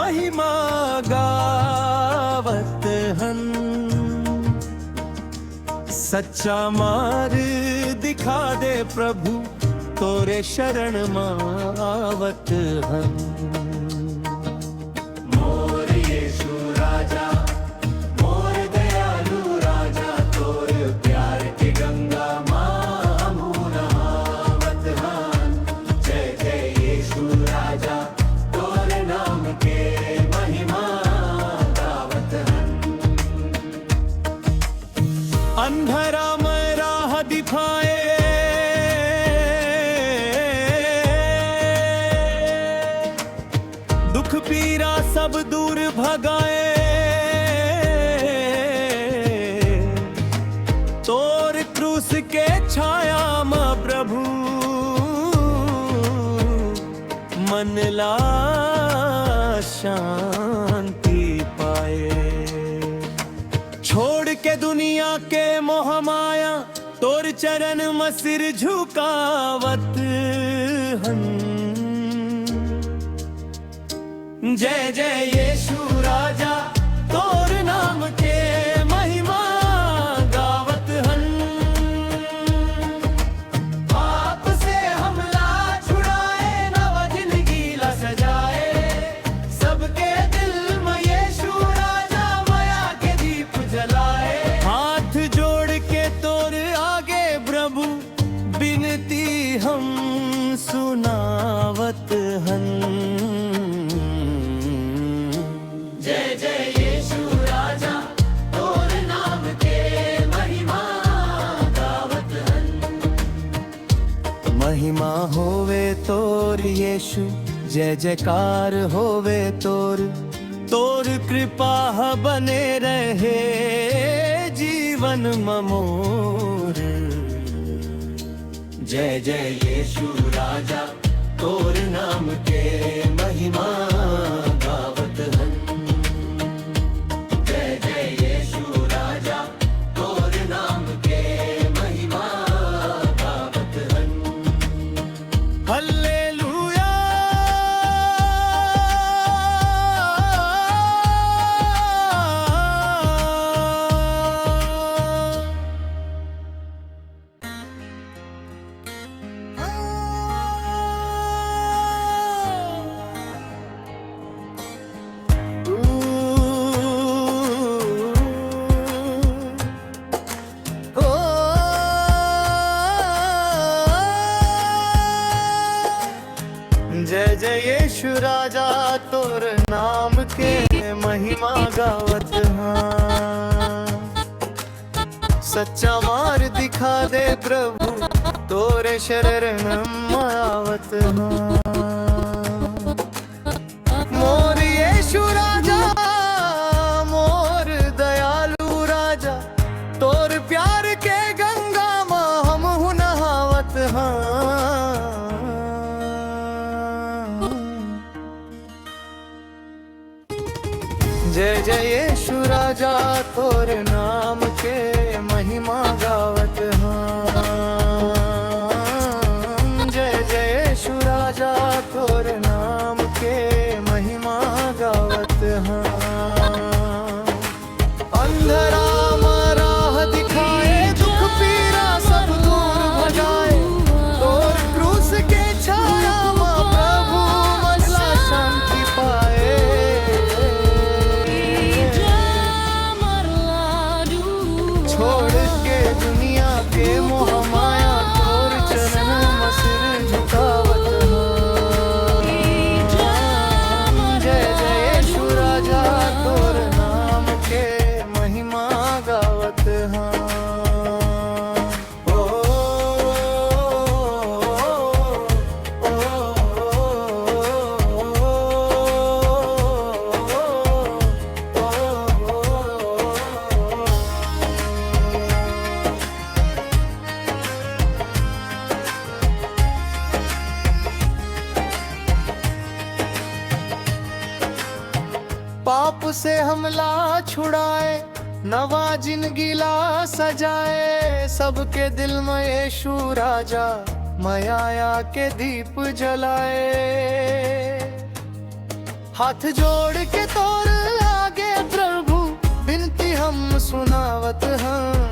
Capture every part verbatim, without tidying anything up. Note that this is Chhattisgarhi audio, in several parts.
महिमा गावत हन। सच्चा मार दिखा दे प्रभु, तोरे शरण म आवत हन। मोर यीशु राजा, मोर दयालु राजा, तोर प्यार के गंगा मा हमू नहावत हन। जय जय यीशु राजा, तोर नाम के महिमा गावत हन। अंधरा म राह दिखाए, दुख पीरा सब दूर भगाए, तोर क्रूस के छाया म प्रभु मन ला शांति पाए। छोड़ के दुनिया के मोह माया, तोर चरण म सिर झुकावत हन। जय जय यीशु राजा, तोर नाम के महिमा गावत हन। पाप से हमला छुड़ाए, नवा जिंदगी ला सजाए, सबके दिल म यीशु राजा मया के दीप जलाए। हाथ जोड़ के तोर आगे प्रभु बिनती हम सुनावत हन। जय जय यीशु राजा, तोर नाम के महिमा गावत हन। महिमा होवे तोर यीशु, जय जयकार होवे तोर, तोर कृपा ह बने रहे जीवन म मोर। जय जय यीशु राजा, तोर नाम के महिमा गावत हन। जय जय यीशु राजा, तोर नाम के महिमा गावत हन। हालेलुया। जय जय यीशु राजा, तोर नाम के महिमा गावत हाँ। सच्चा मार दिखा दे प्रभु, तोरे शरण म आवत हाँ। मोर यीशु राजा, मोर दयालु राजा, तोर प्यार के गंगा म हमहू नहावत हाँ। जय जय यीशु राजा, तोर नाम के महिमा गावत हाँ। जय जय यीशु राजा, तोर नाम के महिमा गावत हाँ। अंधरा म राह दिखाए, दुख पीरा सब दूर भगाए। तोर क्रूस के छाया म प्रभु मन ला शांति पाए। छोड़ के दुनिया के मोह माया, तोर चरण म सिर झुकावत हाँ। जय जय यीशु राजा, तोर नाम के महिमा गावत हाँ। ओ, ओ, ओ, पाप से हमला छुड़ाए, नवा जिंदगी ला सजाए, सबके दिल म यीशु राजा मया के दीप जलाए। हाथ जोड़ के तोर आगे प्रभु, बिनती हम सुनावत हन।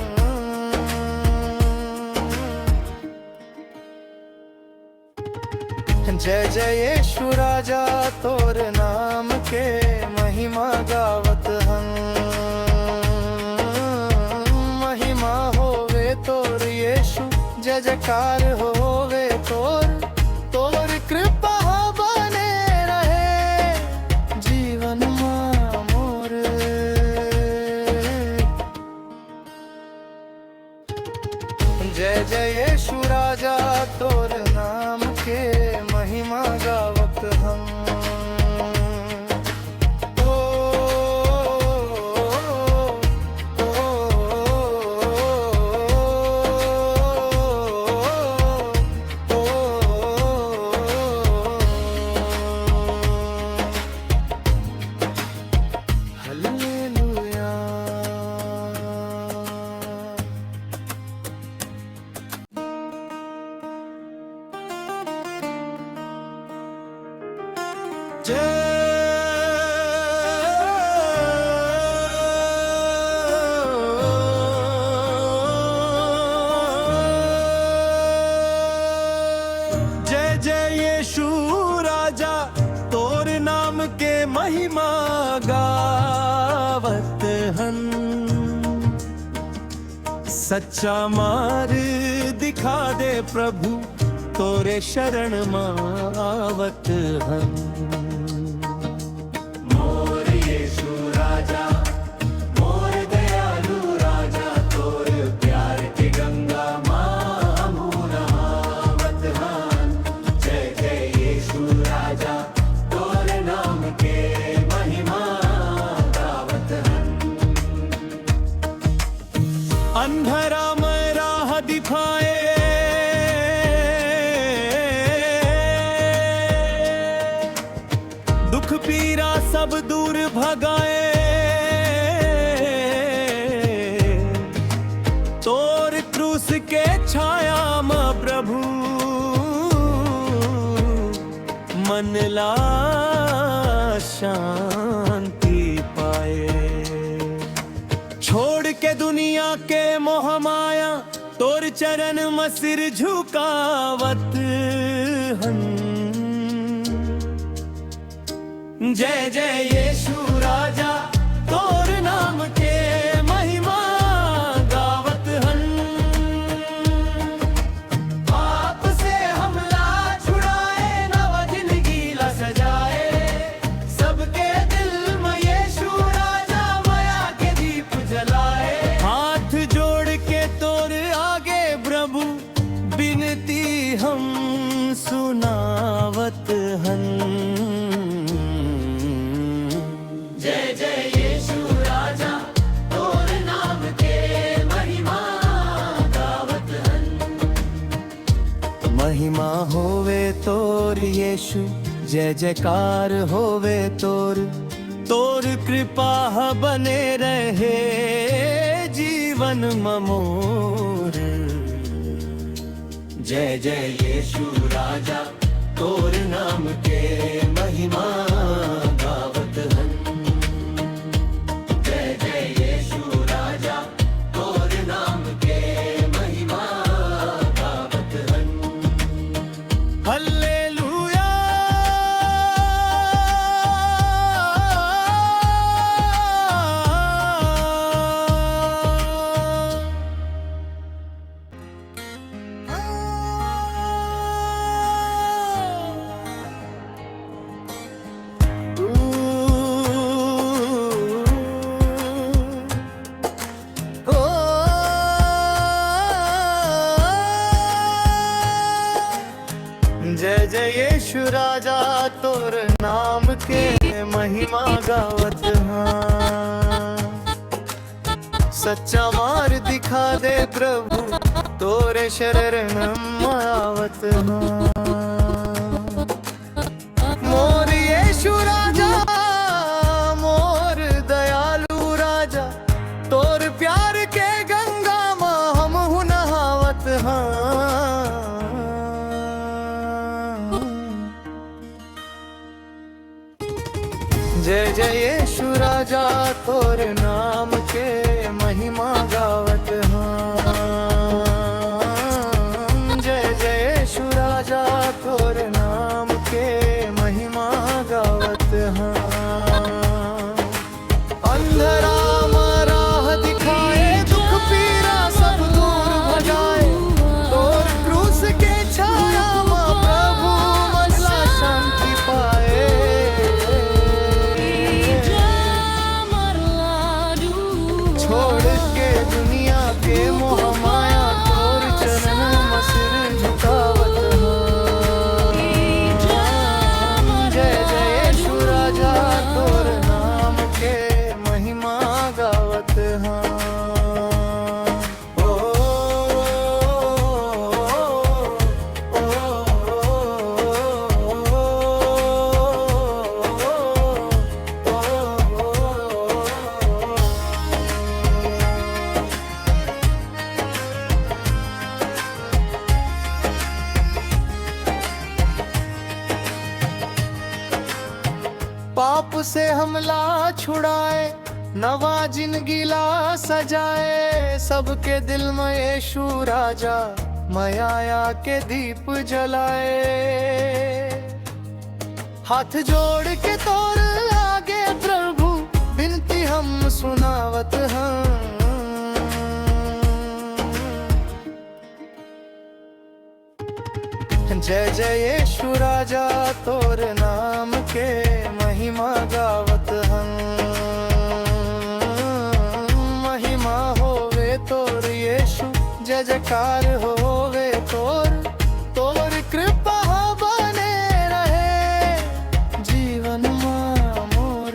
जय जय यीशु राजा, तोर नाम के महिमा गावत हन। महिमा होवे तोर यीशु, जय जयकार होवे तोर। तोर कृपा बने रहे जीवन मा मोर। जय जय यीशु राजा, तोर नाम के महिमा गावत हन। ओ, ओ, ओ, हालेलुया। जय जय जय यीशु राजा, तोर नाम के महिमा गावत हन। सच्चा मार दिखा दे प्रभु, तोरे शरण मा आवत हन। मोर यीशु राजा, मोर दयालु राजा, तोर प्यार के गंगा मा हमू नहावत हन। जय जय यीशु राजा, तोर नाम के महिमा गावत हन। अंधरा में राह दिखाए, दुख पीरा सब दूर भगाए। तोर क्रूस के छाया में प्रभु, मन ला शांति पाए। छोड़ के दुनिया के मोह माया, तोर चरण म सिर झुकावत हन। जय जय यीशु राजा, तोर नाम के महिमा गावत हन। पाप से हमला छुड़ाए, नवा जिंदगी ला सजाए। सबके दिल में यीशु राजा मया के दीप जलाए। हाथ जोड़ के तोर आगे प्रभु, बिनती हम सुनावत हन। जय जय यीशु राजा, तोर नाम के महिमा गावत हन। महिमा होवे तोर यीशु, जय जयकार होवे तोर। तोर कृपा ह बने रहे जीवन म मोर। जय जय यीशु राजा, तोर नाम के महिमा गावत हन। जय जय यीशु राजा, तोर नाम के महिमा गावत हन। हालेलुया। जय जय यीशु राजा, तोर नाम के महिमा गावत हाँ। सच्चा मार दिखा दे प्रभु, तोरे शरण म आवत हाँ। मोर यीशु राजा, मोर दयालु राजा, तोर प्यार के गंगा म हमहू नहावत हाँ। तोर नाम के महिमा गावत हन। जय जय यीशु राजा, तोर नाम के महिमा गावत हन। अंधरा म राह दिखाए, दुख पीरा सब दूर भगाए। तोर क्रूस के छाया म प्रभु मन ला शांति पाए। छोड़ के दुनिया के मोह माया, तोर चरण म सिर झुकावत हन। जय जय यीशु राजा, तोर नाम के महिमा गावत हन। ओ, ओ, ओ, पाप से हमला छुड़ाए, नवा जिंदगी ला सजाए, सबके दिल म यीशु राजा मया के दीप जलाए। हाथ जोड़ के तोर आगे प्रभु बिनती हम सुनावत हन। जय जय यीशु राजा, तोर नाम के महिमा गावत हन। महिमा होवे तोर यीशु, जय जयकार होवे तोर। तोर कृपा बने रहे जीवन मा मोर।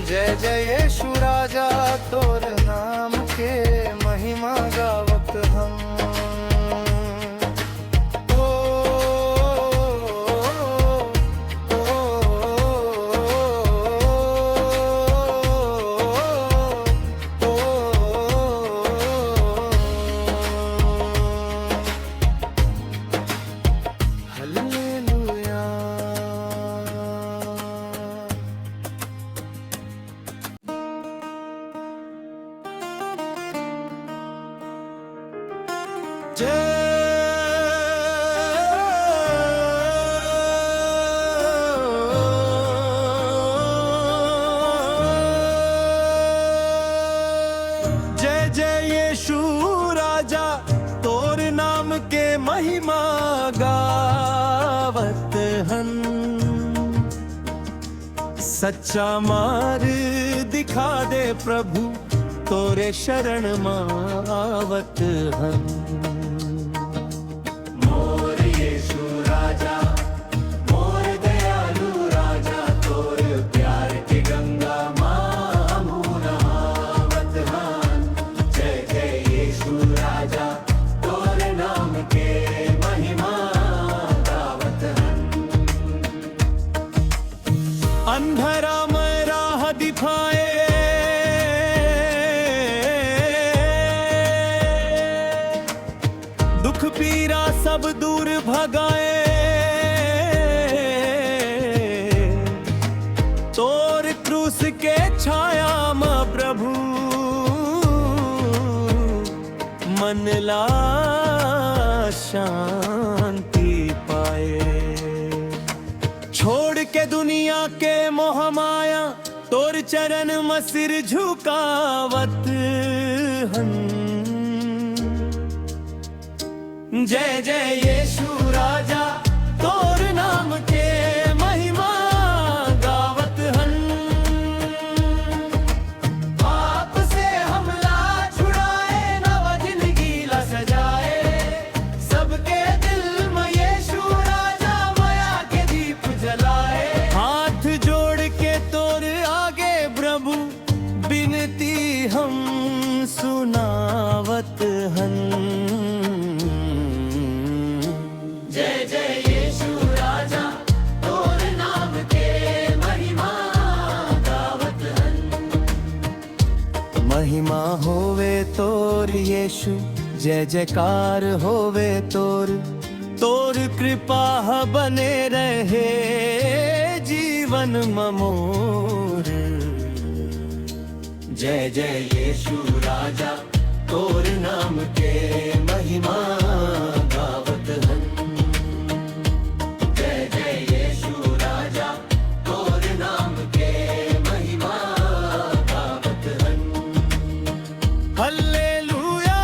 जय जय यीशु राजा, तोर नाम के महिमा गावत हन। ओ, ओ, ओ, हालेलुया। जय, जय जय यीशु राजा, तोर नाम के महिमा गावत हन। सच्चा मार दिखा दे प्रभु, तोरे शरण म आवत हन। मोर यीशु राजा, मोर दयालु राजा, तोर प्यार के गंगा मा हमू नहावत हन। जय जय यीशु राजा, तोर नाम के महिमा गावत हन। अंधरा म राह दिखाए, दुख पीरा सब दूर भगाए। तोर क्रूस के छाया म प्रभु मन ला शांति पाए। छोड़ के दुनिया के मोह माया, तोर चरण म सिर झुकावत हन। जय जय यीशु राजा, तोर नाम के महिमा गावत हन। पाप से हमला छुड़ाए, नवा जिंदगी ला सजाए, सबके दिल म यीशु राजा मया के दीप जलाए। हाथ जोड़ के तोर आगे प्रभु बिनती हम सुनावत हन। जय जय यीशु राजा, तोर नाम के महिमा गावत हन। महिमा होवे तोर यीशु, जय जयकार होवे तोर। तोर कृपा ह बने रहे जीवन म मोर। जय जय यीशु राजा, तोर नाम के महिमा गावत हन। जय जय यीशु राजा, तोर नाम के महिमा गावत हन। हालेलुया।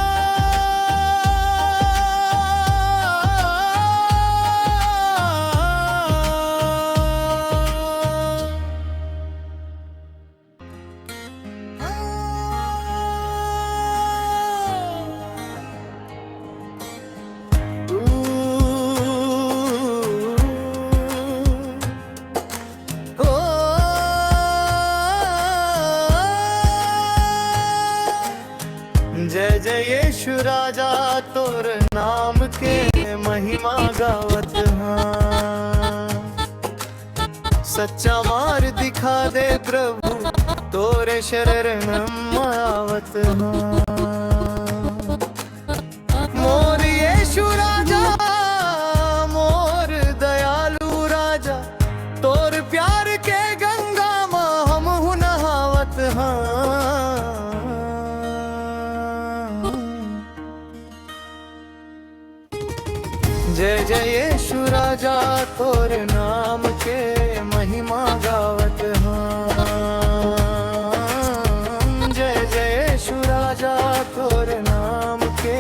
जय जय यीशु राजा, तोर नाम के महिमा गावत हाँ। सच्चा मार दिखा दे प्रभु, तोरे शरण म आवत हाँ। मोर यीशु राजा, मोर दयालु राजा, तोर प्यार के गंगा म हमहू नहावत हाँ। जय जय यीशु राजा, तोर नाम के महिमा गावत हाँ। जय जय यीशु राजा, तोर नाम के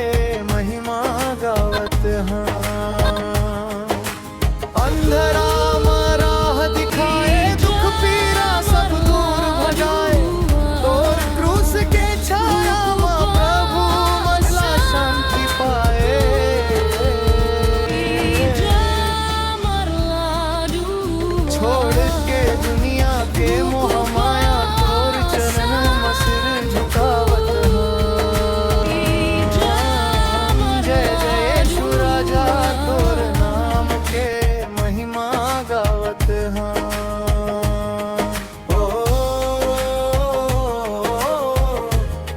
महिमा गावत हाँ। अंधरा म राह दिखाए, दुख पीरा सब दूर भगाए। तोर क्रूस के छाया म प्रभु मन ला शांति पाए। छोड़ के दुनिया के मोह माया, तोर चरण म सिर झुकावत हाँ। जय जय यीशु राजा, तोर नाम के महिमा गावत हाँ। ओ, ओ,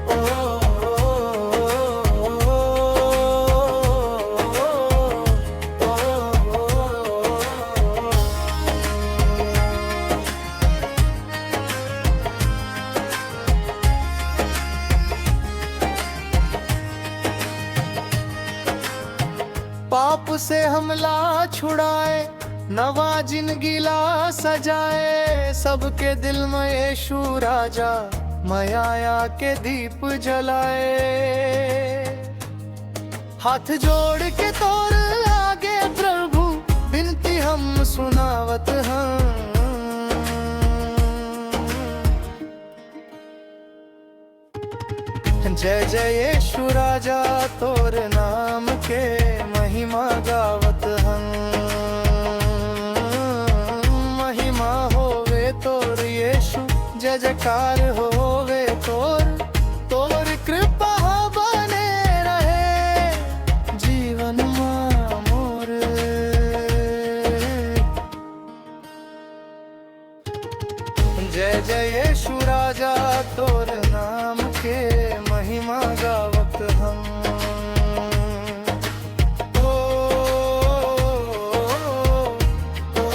ओ, ओ, ओ, ओ, ओ, ओ, पाप से हमला छुड़ाए, नवा जिंदगी ला सजाए, सबके दिल में यीशु राजा मया के दीप जलाए। हाथ जोड़ के तोर आगे प्रभु, बिनती हम सुनावत हाँ। जय जय यीशु राजा, तोर नाम के महिमा गावत हन। महिमा होवे तोर यीशु, जय जयकार होवे तोर। तोर कृपा बने रहे जीवन मा मोर। जय जय यीशु राजा, तोर नाम के महिमा गावत हम। ओ, ओ,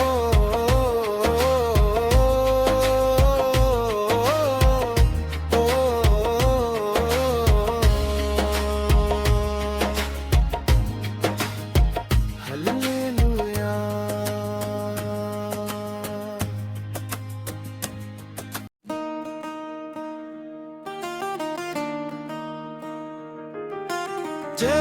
ओ, हालेलुया। जय,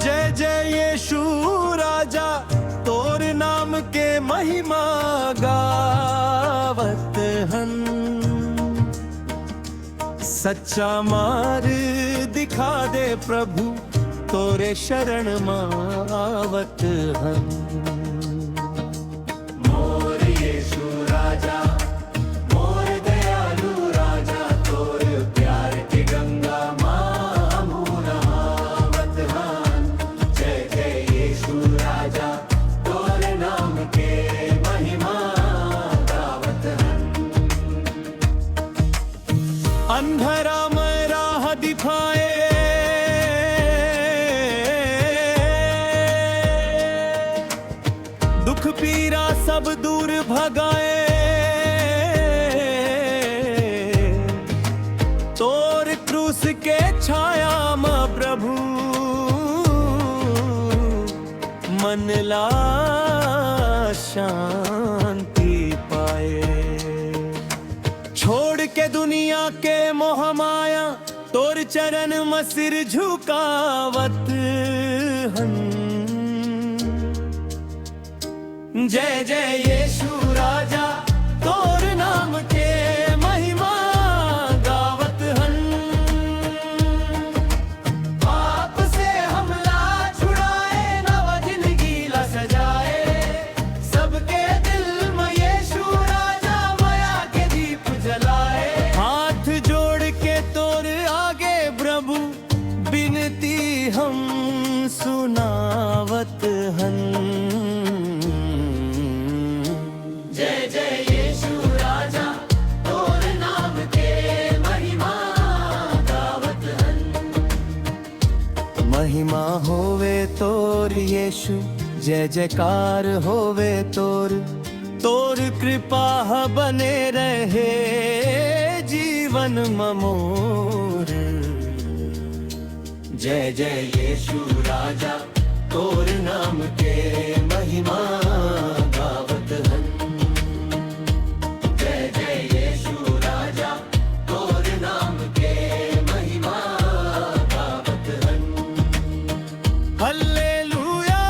जय जय यीशु राजा, तोर नाम के महिमा गावत हन। सच्चा मार दिखा दे प्रभु, तोरे शरण मा आवत हन। मोर यीशु राजा, मोर दयालु राजा, तोर प्यार के गंगा मा हमहू नहावत हन। जय जय यीशु राजा, तोर नाम के महिमा पीरा सब दूर भगाए। तोर क्रूस के छाया म प्रभु, मन ला शांति पाए। छोड़ के दुनिया के मोह माया, तोर चरण म सिर झुकावत हन। जय जय यीशु राजा, तोर नाम के महिमा गावत हन। पाप से हमला छुड़ाए, नवा जिंदगी ला सजाए। सबके दिल म यीशु राजा, मया के दीप जलाए। हाथ जोड़ के तोर आगे प्रभु, बिनती हम सुनावत हन। जय जय यीशु राजा, तोर नाम के महिमा गावत हन। महिमा होवे तोर यीशु, जय जयकार होवे तोर। तोर कृपा ह बने रहे जीवन म मोर। जय जय यीशु राजा, तोर नाम के महिमा गावत हन। जय जय यीशु राजा, तोर नाम के महिमा गावत हन। हालेलुया।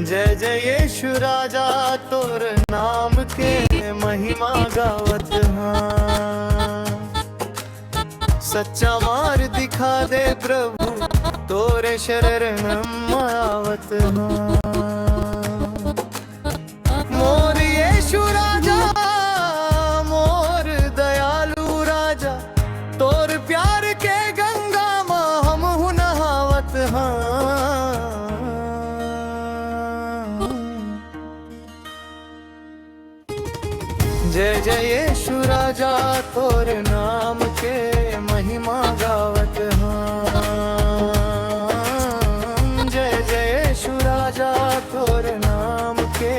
जय जय यीशु राजा, तोर नाम के महिमा गावत हाँ। सच्चा मार्ग दिखा दे प्रभु, तोरे शरण म आवत हाँ। मोर यीशु राजा, मोर दयालु राजा, तोर प्यार के गंगा म हमहू नहावत हाँ। जय जय यीशु राजा, तोर नाम के महिमा गावत हाँ। जय जय यीशु राजा, तोर नाम के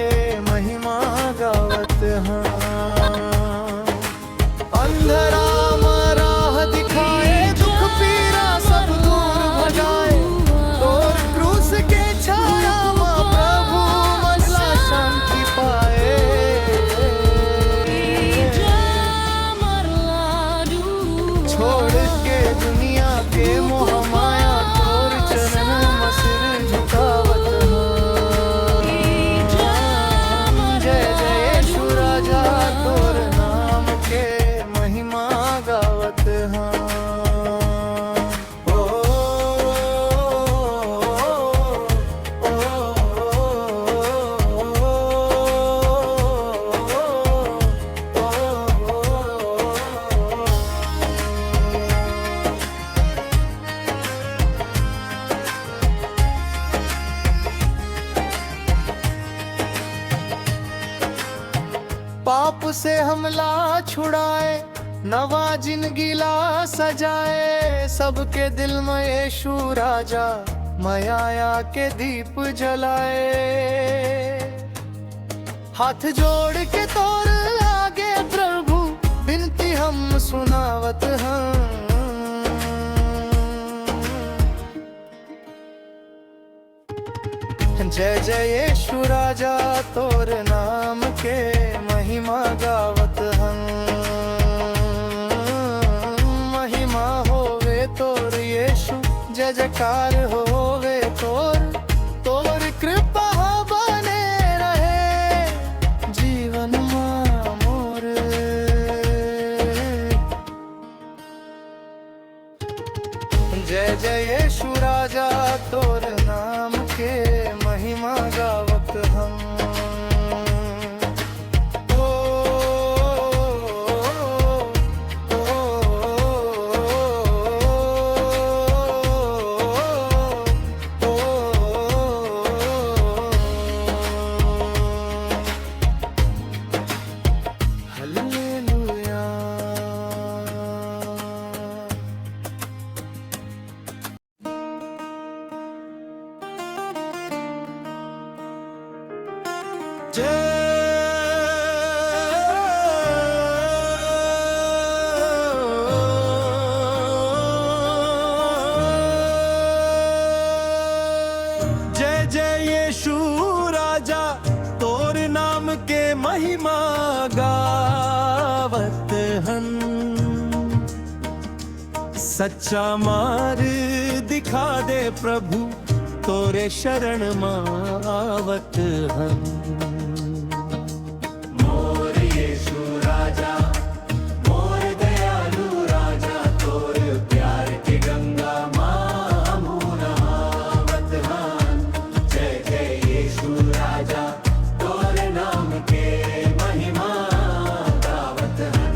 महिमा गावत हाँ। अंधरा म राह दिखाए, दुख पीरा सब दूर भगाए। तोर क्रूस के छाया म प्रभु मन ला शांति पाए। छोड़ के दुनिया के मोह माया, तोर चरण म सिर झुकावत हूँ। जय जय यीशु राजा, तोर नाम के महिमा गावत हूँ। पाप से हमला छुड़ाए, नवा जिंदगी ला सजाए, सबके दिल म यीशु राजा मया के दीप जलाए। हाथ जोड़ के तोर आगे प्रभु, बिनती हम सुनावत हन। जय जय यीशु राजा, तोर नाम के महिमा गावत हन। महिमा होवे तोर यीशु, जय जयकार होवे तोर। तोर कृपा बने रहे जीवन मा मोर। जय जय यीशु राजा, तोर नाम के महिमा गावत हन। ओ, जय जय यीशु राजा, तोर नाम के महिमा गावत हन। सच्चा मार दिखा दे प्रभु, तोरे शरण म आवत हन। मोर यीशु राजा, मोर दयालु राजा, तोर प्यार के गंगा म हमू नहावत हन। जय जय यीशु राजा, तोर नाम के महिमा गावत हन।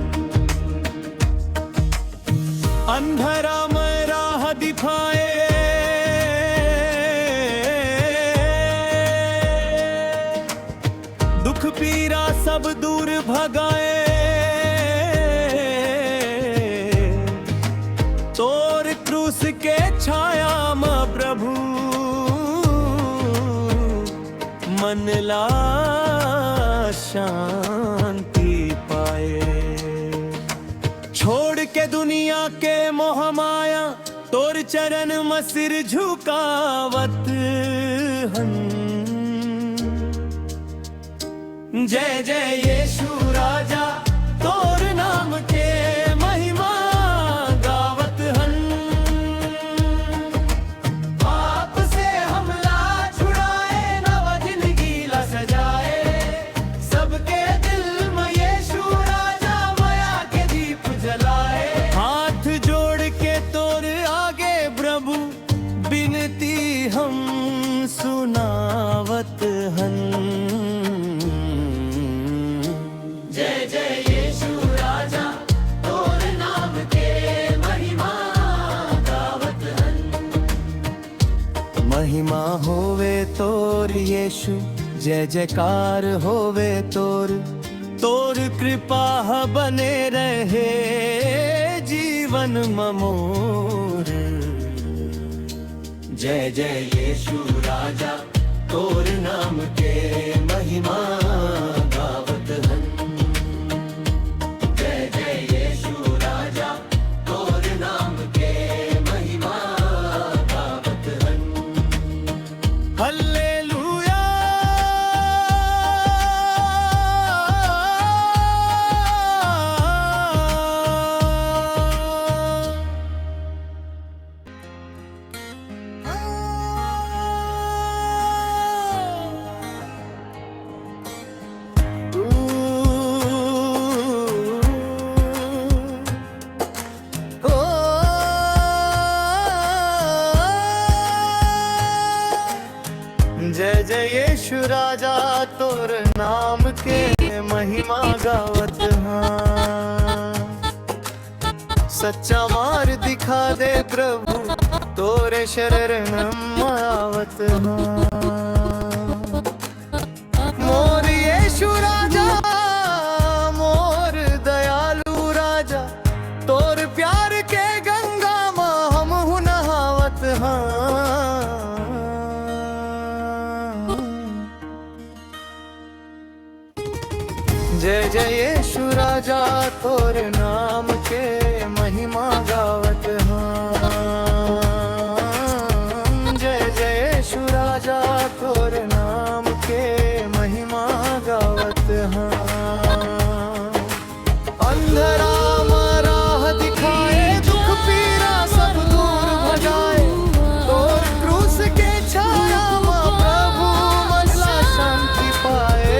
अंधरा म राह दिखाए, दुख पीरा सब दूर भगाए। तोर क्रूस के छाया म प्रभु, मन ला शांति पाए। छोड़ के दुनिया के मोह माया, तोर चरण म सिर झुकावत हन। जय जय यीशु राजा, तोर नाम के महिमा गावत हन। पाप से हमला छुड़ाए, नवा जिंदगी ला सजाए। सबके दिल म यीशु राजा, मया के दीप जलाए। हाथ जोड़ के तोर आगे प्रभु, बिनती हम सुनावत हन। जय जय यीशु राजा, तोर नाम के महिमा गावत हन। महिमा होवे तोर यीशु, जय जयकार होवे तोर। तोर कृपा ह बने रहे जीवन म मोर। जय जय यीशु राजा, तोर नाम के महिमा गावत हन। जय जय यीशु राजा, तोर नाम के महिमा गावत हन। हालेलुया। जय जय यीशु राजा, तोर नाम के महिमा गावत हाँ। सच्चा मार दिखा दे प्रभु, तोरे शरण म आवत हाँ। मोर यीशु राजा, मोर दयालु राजा, तोर प्यार के गंगा म हमहू नहावत हाँ। जय जय यीशु राजा, तोर नाम के महिमा गावत हाँ। जय जय यीशु राजा, तोर नाम के महिमा गावत हाँ। अंधरा म राह दिखाए, दुख पीरा सब दूर भगाए। तोर क्रूस के छाया म प्रभु मन ला शांति पाए।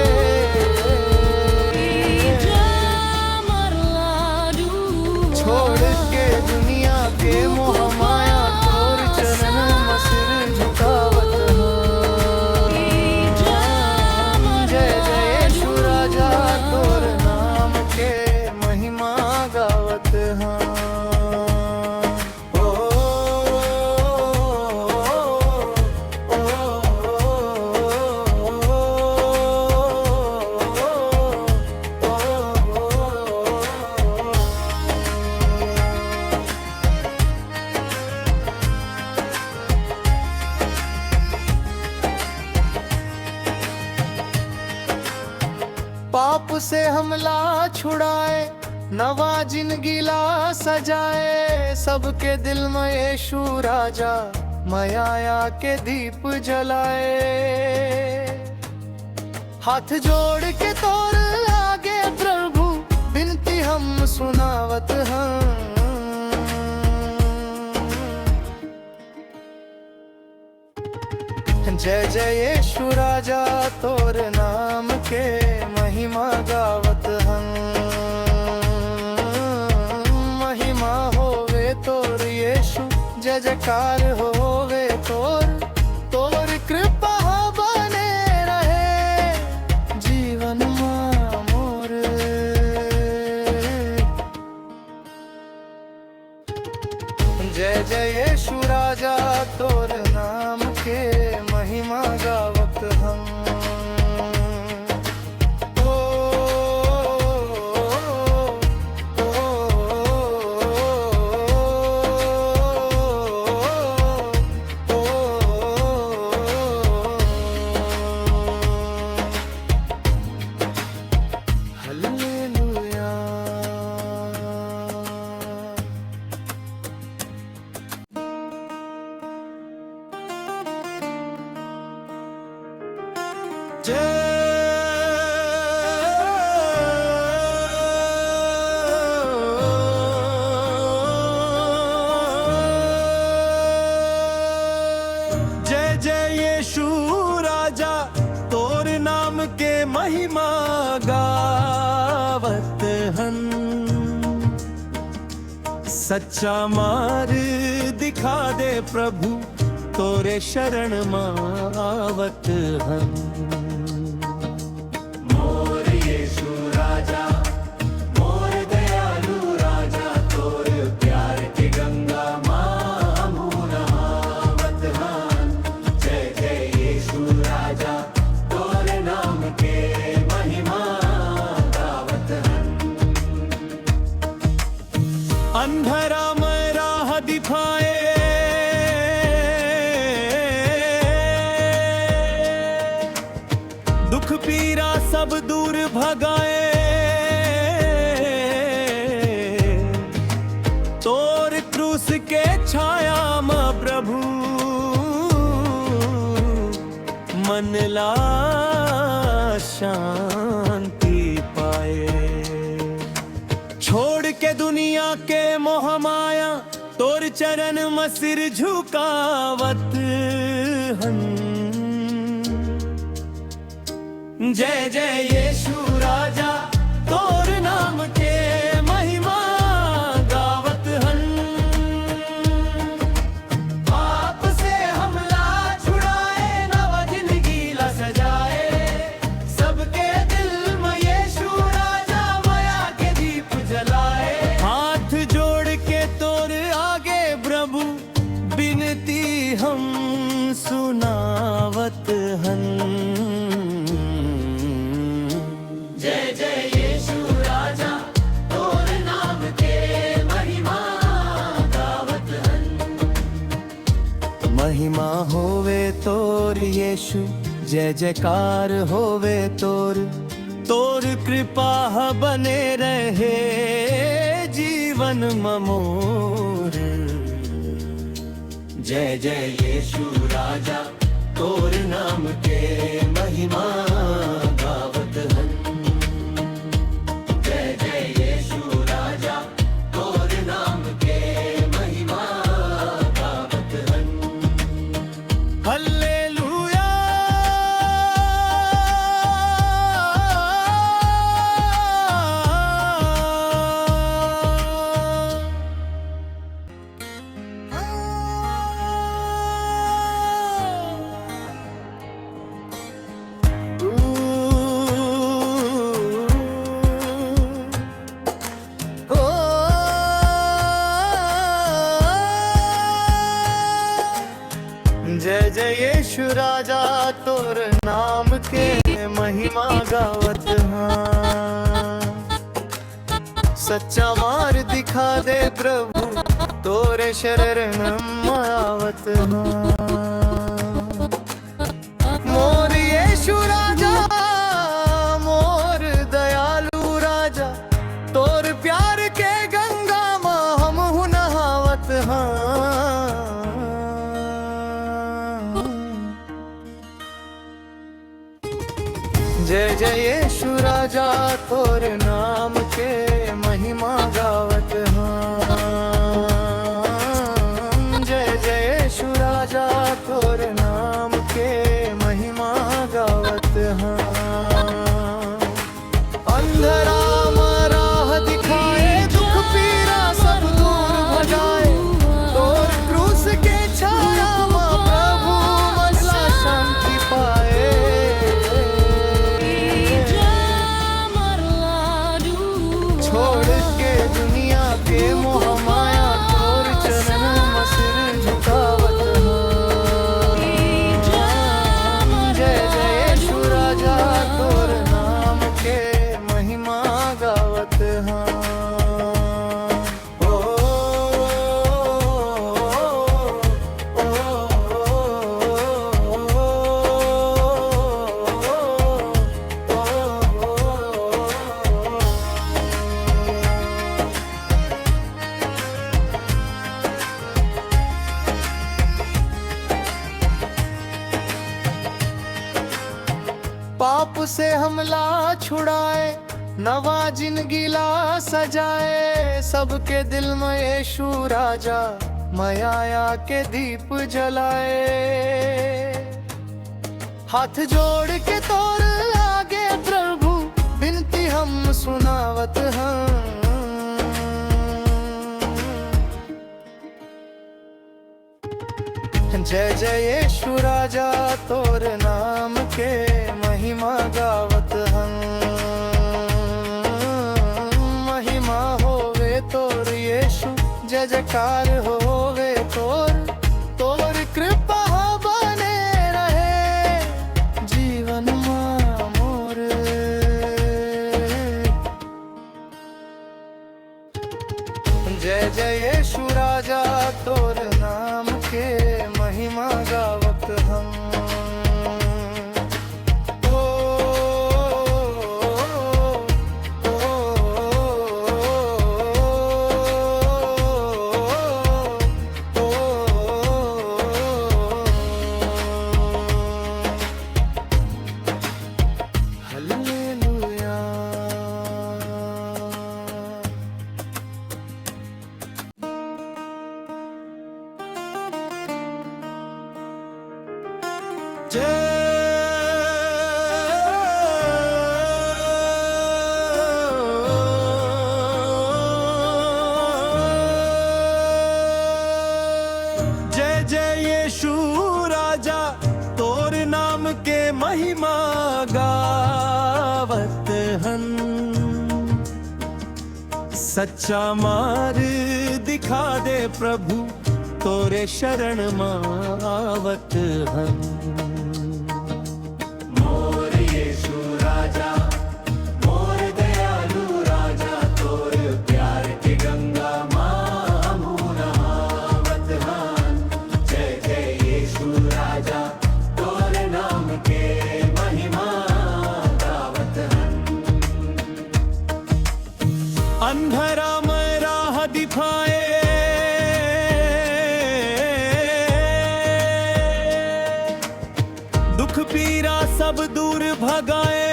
छोड़ के दुनिया पाप से हमला छुड़ाए, नवा जिनगी ला सजाए, सबके दिल म यीशु राजा मया के दीप जलाए। हाथ जोड़ के तोर आगे प्रभु, बिनती हम सुनावत हन। जय जय यीशु राजा, तोर नाम के महिमा गावत हन। महिमा होवे तोर यीशु, जय जयकार होवे तोर, तोर कृपा बने रहे जीवन मा मोर। जय जय यीशु राजा, तोर नाम के महिमा गावत हन। ओ, ओ, ओ, हालेलुया। जय, जय जय यीशु राजा, तोर नाम के महिमा गावत हन। सच्चा मार्ग दिखा दे प्रभु, तोरे शरण म आवत हन। मोर यीशु राजा, मोर दयालु राजा, तोर प्यार के गंगा मा हमू नहावत हन। जय जय यीशु राजा, तोर नाम के महिमा गावत हन। अंधरा म राह दिखाए, दुख पीरा सब दूर भगाए। तोर क्रूस के छाया म प्रभु, मन ला शांति पाए। छोड़ के दुनिया के मोह माया, तोर चरण म सिर झुकावत हन। जय जय यीशु राजा, तोर नाम के महिमा गावत हन। पाप से हमला छुड़ाए, नवा जिनगी ला सजाए, सबके दिल म यीशु राजा मया के दीप जलाए। हाथ जोड़ के तोर आगे प्रभु, बिनती हम सुनावत हन। जय जय यीशु राजा, तोर नाम के महिमा गावत हन। महिमा होवे तोर यीशु, जय जयकार होवे तोर, तोर कृपा ह बने रहे जीवन म मोर। जय जय यीशु राजा, तोर नाम के महिमा गावत हन। जय जय यीशु राजा, तोर नाम के महिमा गावत हन। हालेलुया। जय जय यीशु राजा, तोर नाम के महिमा गावत हन। सच्चा मार्ग दिखा दे प्रभु, तोरे शरण म आवत हन। मोर यीशु राजा, मोर जय जय यीशु राजा, तोर नाम के महिमा गावत हन। जय जय यीशु राजा, तोर नाम के महिमा गावत हन। अंधरा म राह दिखाए, दुख पीरा सब दूर भगाए, तोर क्रूस के छाया म प्रभु मन ला शांति पाए। छोड़ के दुनिया के मोह माया, तोर चरण म सिर झुकावत हन। जय जय यीशु राजा, तोर नाम के महिमा गावत हन। ओ, ओ, ओ, ओ, ओ, ओ, ओ, ओ, ओ। पाप से हमला छुड़ाए, नवा जिंदगी ला सजाए, सबके दिल म यीशु राजा मया के दीप जलाए। हाथ जोड़ के तोर आगे प्रभु, बिनती हम सुनावत हन। जय जय यीशु राजा, तोर नाम के महिमा गावत हन। महिमा होवे तोर यीशु, जय जयकार होवे तोर। तोर कृपा बने रहे जीवन मा मोर। जय जय यीशु राजा, तोर नाम के महिमा गावत हन। ओ, ओ, ओ, ओ, ओ, ओ, ओ, ओ। हालेलुया। जय, जय जय यीशु राजा, तोर नाम के महिमा गावत हन। सच्चा मार्ग दिखा दे प्रभु, तोरे शरण म आवत हन। मोर यीशु राजा, मोर दयालु राजा, तोर प्यार के गंगा मा हमू नहावत हन। जय जय यीशु राजा, तोर नाम के महिमा गावत हन। अंधरा म राह दिखाए, दुख पीरा सब दूर भगाए।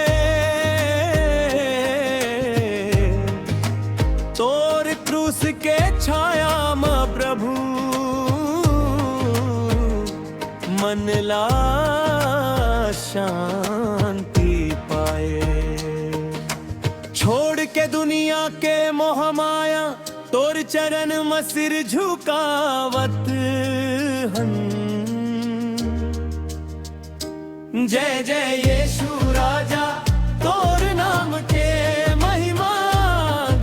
तोर क्रूस के छाया म प्रभु, मन ला शांति पाए। छोड़ के दुनिया के मोह माया, तोर चरण म सिर झुकावत हन। जय जय यीशु राजा, तोर नाम के महिमा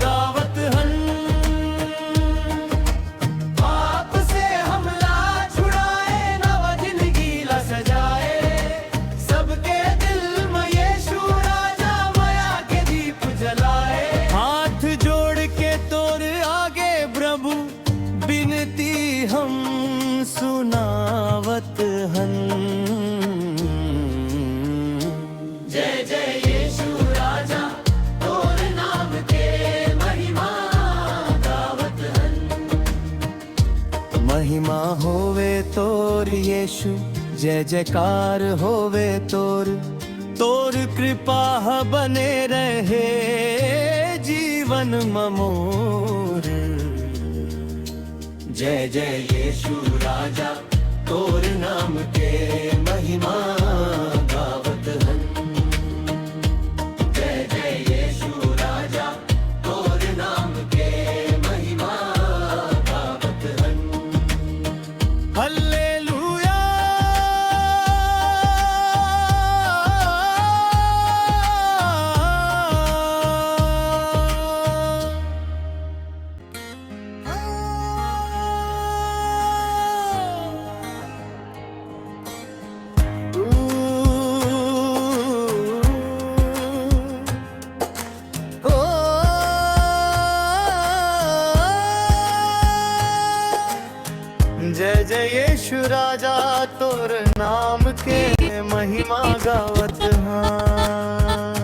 गावत हन। पाप से हमला छुड़ाए, नवा जिंदगी ला सजाए, सबके दिल म यीशु राजा मया के दीप जलाए। हाथ जोड़ के तोर आगे प्रभु, बिनती हम सुनावत हन। जय जय यीशु राजा, तोर नाम के महिमा गावत हन। महिमा होवे तोर यीशु, जय जयकार होवे तोर। तोर कृपा ह बने रहे जीवन म मोर। जय जय यीशु राजा, तोर नाम के महिमा गावत हन। जय जय यीशु राजा, तोर नाम के महिमा गावत हन। हालेलुया। जय जय यीशु राजा, तोर नाम के महिमा गावत हाँ।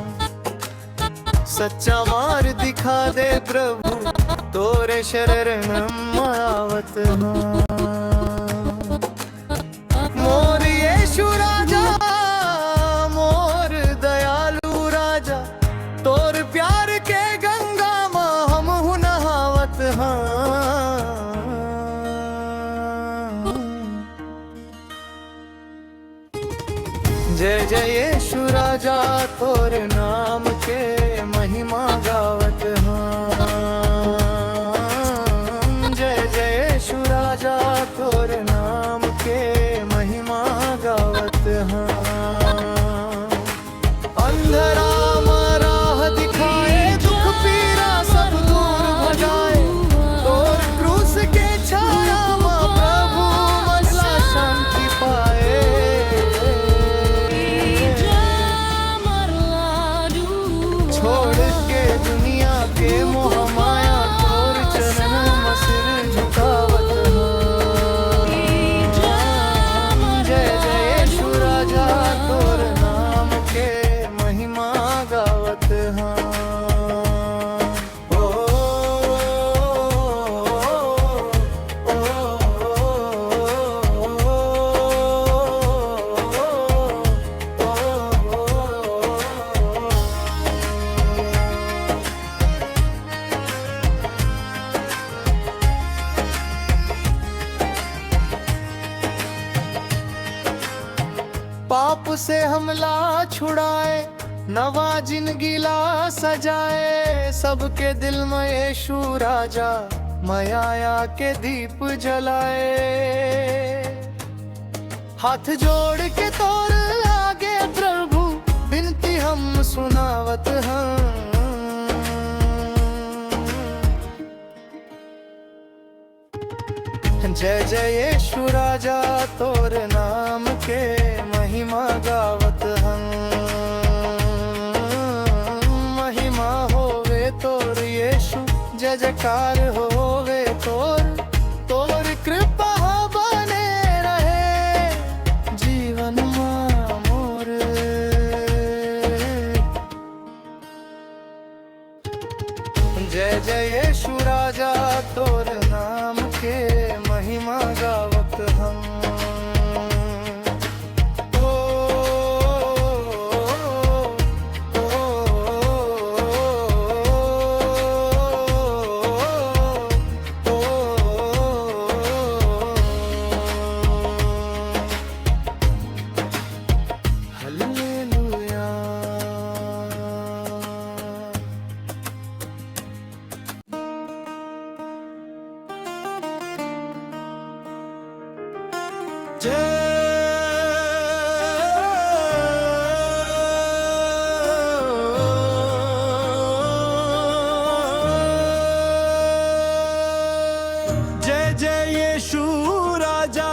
सच्चा मार दिखा दे प्रभु, तोरे शरण म आवत हाँ। मोर यीशु राजा, मोर दयालु राजा, तोर प्यार के गंगा म हमहू नहावत हाँ। जय जय यीशु राजा, तोर नाम के महिमा गावत हाँ। जय जय यीशु राजा, तोर नाम के महिमा गावत हाँ। अंधरा म राह दिखाए, दुख पीरा सब दूर भगाए, तोर क्रूस के छाया म प्रभु मन ला शांति पाए। छोड़ के दुनिया के मोह माया, तोर चरण म सिर झुकावत हन। जय जय यीशु राजा, तोर नाम के महिमा गावत हन। ओ, ओ, ओ, पाप से हमला छुड़ाए, नवा जिंदगी ला सजाए, सबके दिल में यीशु राजा मया के दीप जलाए। हाथ जोड़ के तोर आगे प्रभु, बिनती हम सुनावत हन। जय जय यीशु राजा, तोर नाम के महिमा गावत हन। महिमा होवे तोर यीशु, जय जयकार होवे तोर। तोर कृपा बने रहे जीवन मा मोर। जय जय यीशु राजा, तोर नाम के महिमा गावत हन। ओ, ओ, ओ, हालेलुया। जय जय यीशु राजा,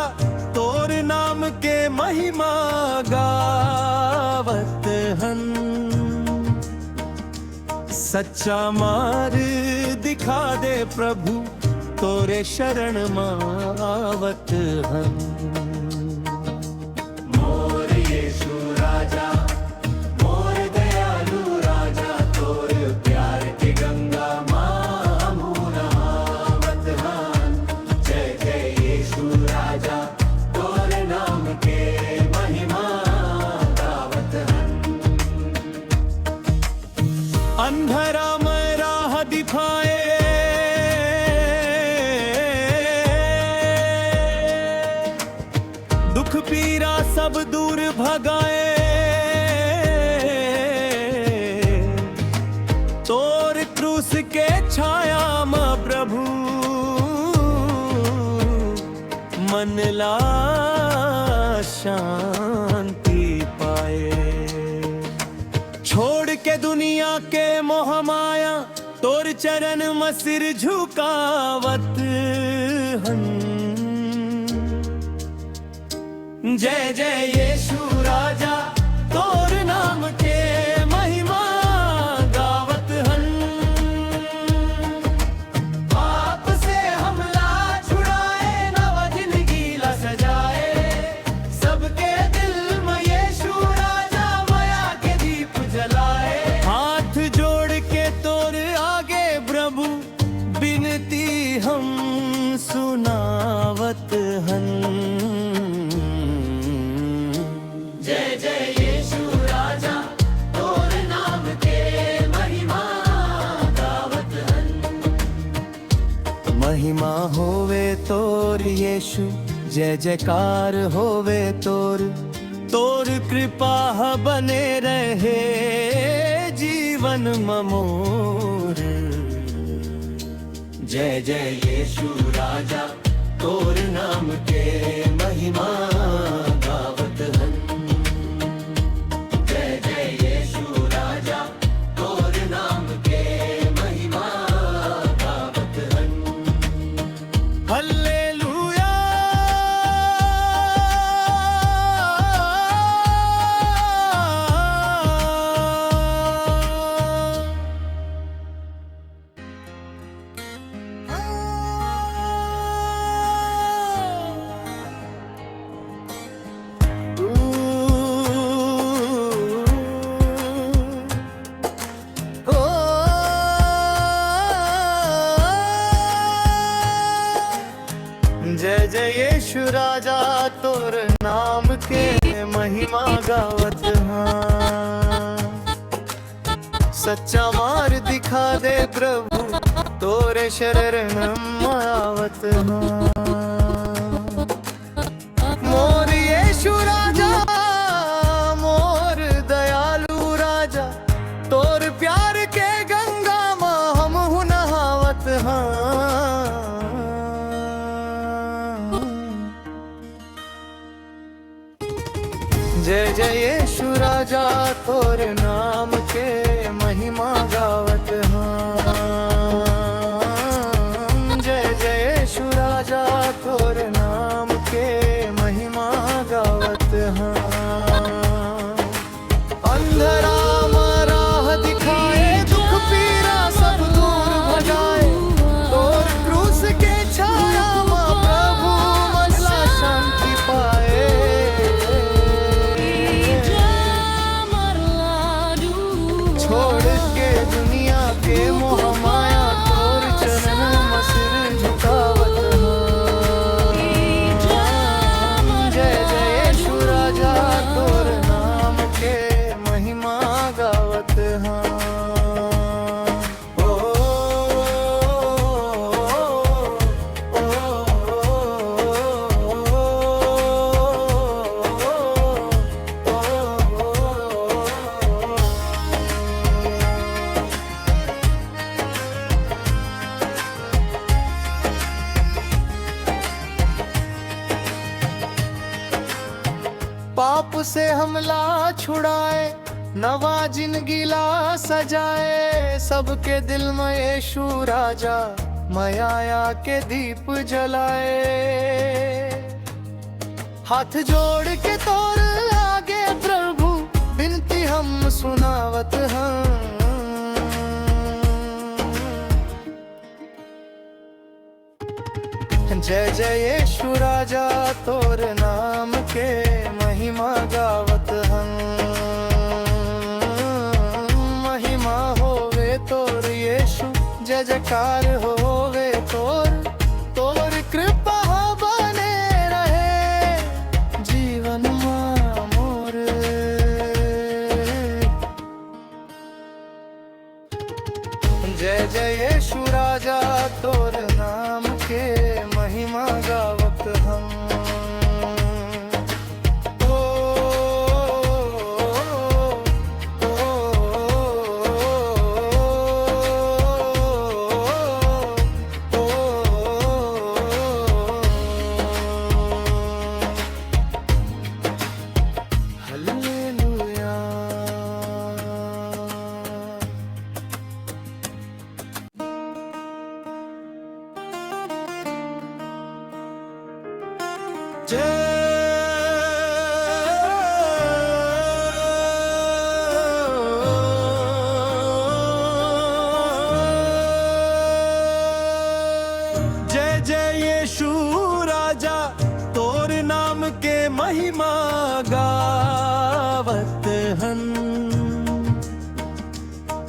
तोर नाम के महिमा गावत हन। सच्चा मार दिखा दे प्रभु, तोरे शरण म आवत हन। मोर यीशु राजा, मोर दयालु राजा, तोर प्यार के गंगा मा हमहू नहावत हन। जय जय यीशु राजा, तोर नाम के महिमा गावत हन। अंधरा में राह दिखाए, दुख पीरा सब दूर भगाए। तोर क्रूस के छाया म प्रभु, मन ला शांति पाए। छोड़ के दुनिया के मोह माया, तोर चरण म सिर झुकावत हन। जय जय यीशु राजा, तोर नाम के महिमा गावत हन। पाप से हमला छुड़ाए, नवा जिंदगी ला सजाए। सबके दिल में यीशु राजा, मया के दीप जलाए। हाथ जोड़ के तोर आगे प्रभु, बिनती हम सुनावत हन। जय जय यीशु राजा, तोर नाम के महिमा गावत हन। महिमा होवे तोर यीशु, जय जयकार होवे तोर। तोर कृपा ह बने रहे जीवन म मोर। जय जय यीशु राजा, तोर नाम के महिमा गावत हन। जय जय यीशु राजा, तोर नाम के महिमा गावत हन। हालेलुया। जय जय यीशु राजा, तोर नाम के महिमा गावत हाँ। सच्चा मार दिखा दे प्रभु, तोरे शरण म आवत हाँ। मोर यीशु राजा, मोर दयालु राजा, तोर प्यार के गंगा म हमहू नहावत हाँ। जय जय यीशु राजा, तोर नाम के महिमा गावत हाँ। जय जय यीशु राजा, तोर नाम के महिमा गावत हाँ। अंधरा म राह दिखाए, दुख पीरा सब दूर भगाए। तोर क्रूस के छाया म प्रभु मन ला शांति पाए। छोड़ के दुनिया के मोह माया, तोर चरण म सिर झुकावत हन। जय जय यीशु राजा, तोर नाम के महिमा गावत हन। पाप से हमला छुड़ाए, नवा जिंदगी ला सजाए, सबके दिल म यीशु राजा, मया के दीप जलाए। हाथ जोड़ के तोर आगे प्रभु, बिनती हम सुनावत हन। जय जय यीशु राजा, तोर नाम के महिमा गावत हन। महिमा होवे तोर यीशु, जय जयकार होवे तोर। तोर कृपा बने रहे जीवन मा मोर। जय जय यीशु राजा, तोर नाम के महिमा गावत हन। ओ, ओ, ओ, हालेलुया। जय जय जय यीशु राजा, तोर नाम के महिमा गावत हन।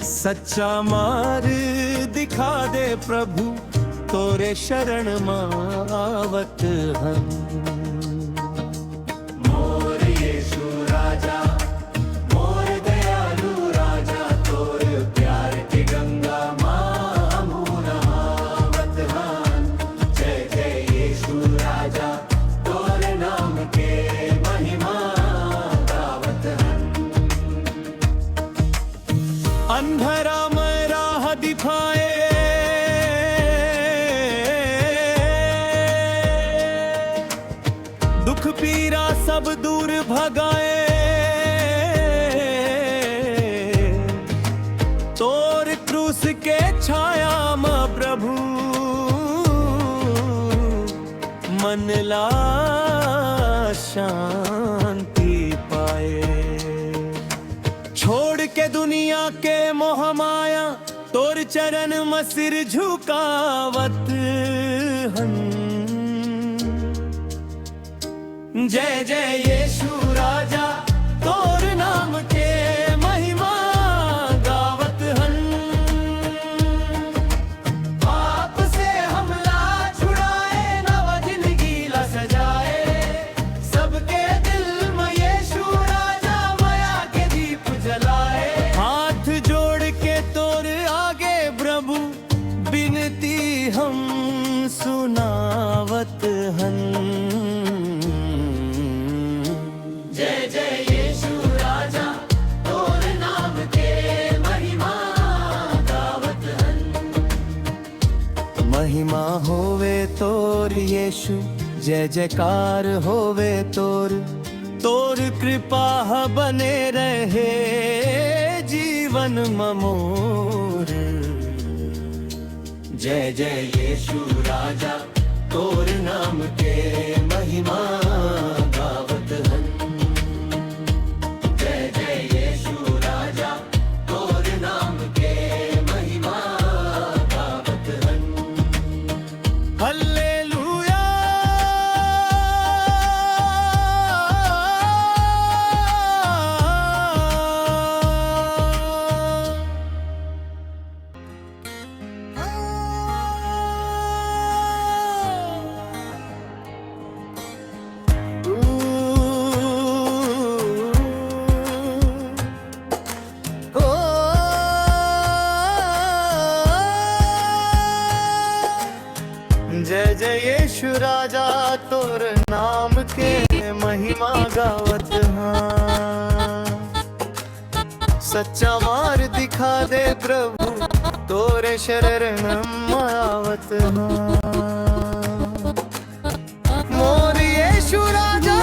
सच्चा मार्ग दिखा दे प्रभु, तोरे शरण म आवत हन। मोर यीशु राजा, मोर दयालु राजा, तोर प्यार के गंगा म हमू नहावत हन। जय जय यीशु राजा, तोर नाम के महिमा गावत हन। अंधरा म राह दिखाए, दुख पीरा सब दूर भगाए। तोर क्रूस के छाया म प्रभु मन ला शांति पाए। छोड़ के दुनिया के मोह माया, तोर चरण म सिर झुकावत हन। जय जय यीशु राजा, तोर नाम के महिमा गावत हन। पाप से हमला छुड़ाए, नवा जिंदगी ला सजाए। सबके दिल म यीशु राजा मया के दीप जलाए। हाथ जोड़ के तोर आगे प्रभु बिनती हम सुनावत हन। जय जय यीशु राजा, तोर नाम के महिमा गावत हन। महिमा होवे तोर यीशु, जय जयकार होवे तोर। तोर कृपा ह बने रहे जीवन म मोर। जय जय यीशु राजा, तोर नाम के महिमा गावत हन। जय जय यीशु राजा, तोर नाम के महिमा गावत हन। हालेलुया। जय जय यीशु राजा, तोर नाम के महिमा गावत हन। सच्चा मार्ग दिखा दे प्रभु, तोरे शरण म आवत हन। मोर यीशु राजा,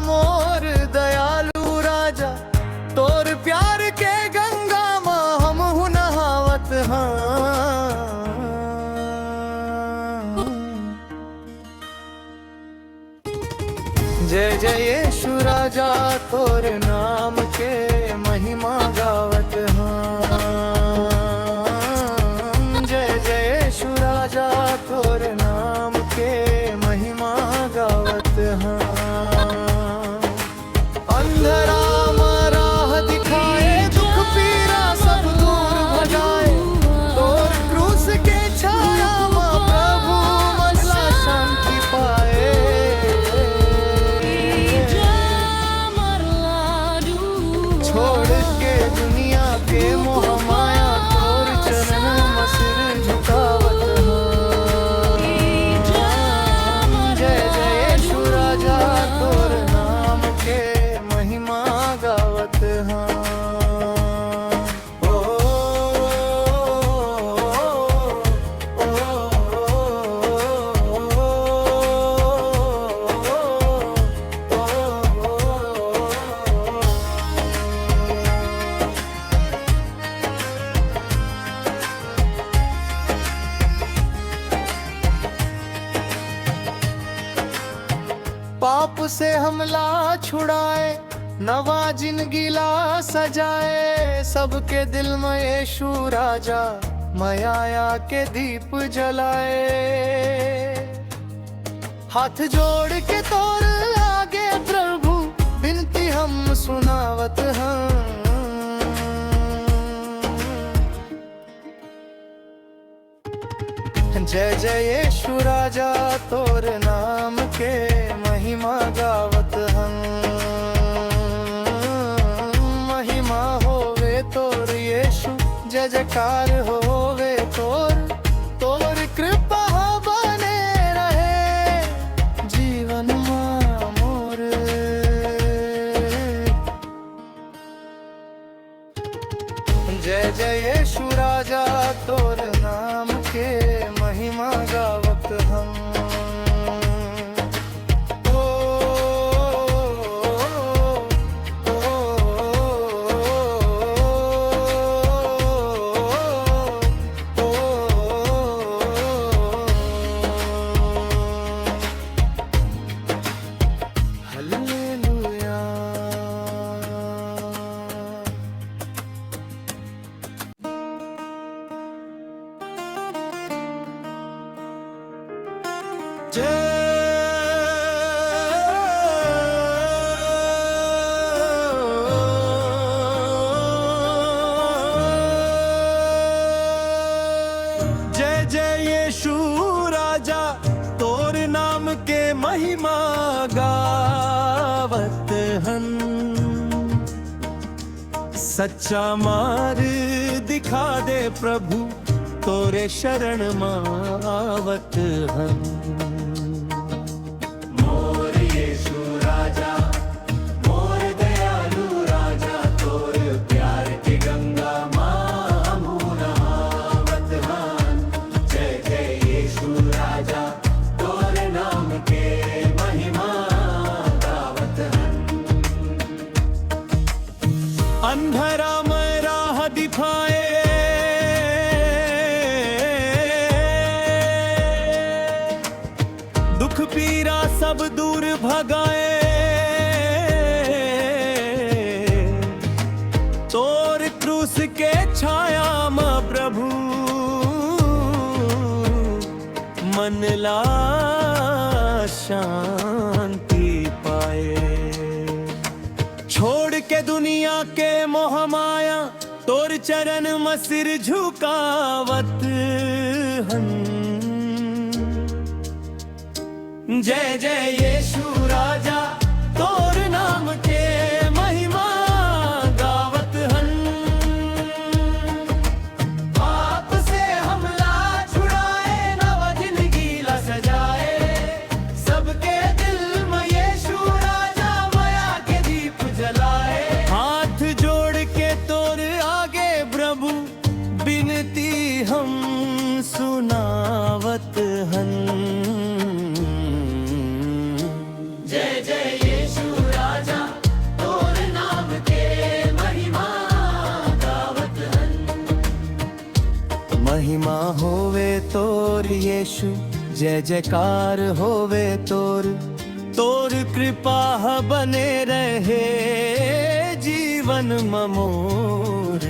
मोर दयालु राजा, तोर प्यार के गंगा म हमहू नहावत हन। जय जय यीशु राजा, तोर नाम के महिमा गावत हन। जय जय यीशु राजा, से हमला छुड़ाए, नवा जिनगी ला सजाए। सबके दिल म यीशु राजा मया के दीप जलाए। हाथ जोड़ के तोर आगे प्रभु, बिनती हम सुनावत हन। जय जय यीशु राजा, तोर नाम के महिमा गावत हन। महिमा होवे तोर यीशु, जय जयकार होवे तोर। तोर कृपा बने रहे जीवन मा मोर। जय जय यीशु राजा, तोर नाम के महिमा गावत हन। ओ, ओ, ओ, हालेलुया। जय जय जय यीशु राजा, तोर नाम के महिमा गावत हन। सच्चा मार्ग दिखा दे प्रभु, तोरे शरण म आवत हन। मोर यीशु राजा, मोर दयालु राजा, तोर प्यार के गंगा मा हमू नहावत हन। जय जय यीशु राजा, तोर नाम के महिमा गावत हन। अंधरा म राह दिखाए, दुख पीरा सब दूर भगाए। तोर क्रूस के छाया म प्रभु, मन ला शांति पाए। छोड़ के दुनिया के मोह माया, तोर चरण म सिर झुकावत हन। जय जय यीशु राजा, तोर नाम के महिमा गावत हन। पाप से हमला छुड़ाए, नवा जिनगी ला सजाए। सबके दिल म यीशु राजा मया के दीप जलाए। हाथ जोड़ के तोर आगे प्रभु, बिनती हम सुनावत हन। जय जय यीशु राजा, तोर नाम के महिमा गावत हन। महिमा होवे तोर यीशु, जय जयकार होवे तोर। तोर कृपा ह बने रहे जीवन म मोर।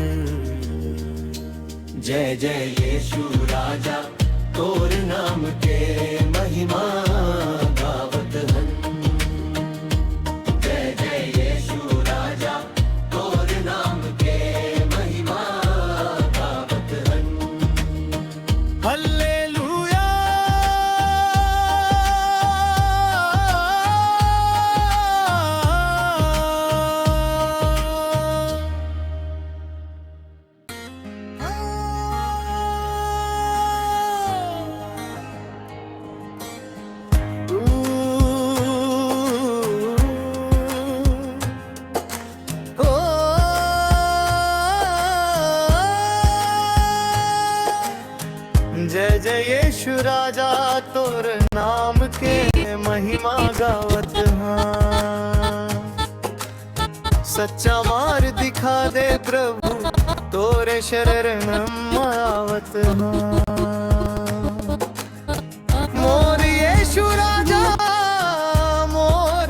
जय जय यीशु राजा, तोर नाम के महिमा गावत हन। जय जय यीशु राजा, तोर नाम के महिमा गावत हन। हालेलुया। जय जय यीशु राजा, तोर नाम के महिमा गावत हन। सच्चा मार्ग दिखा दे प्रभु, तोरे शरण म आवत हन। मोर यीशु राजा, मोर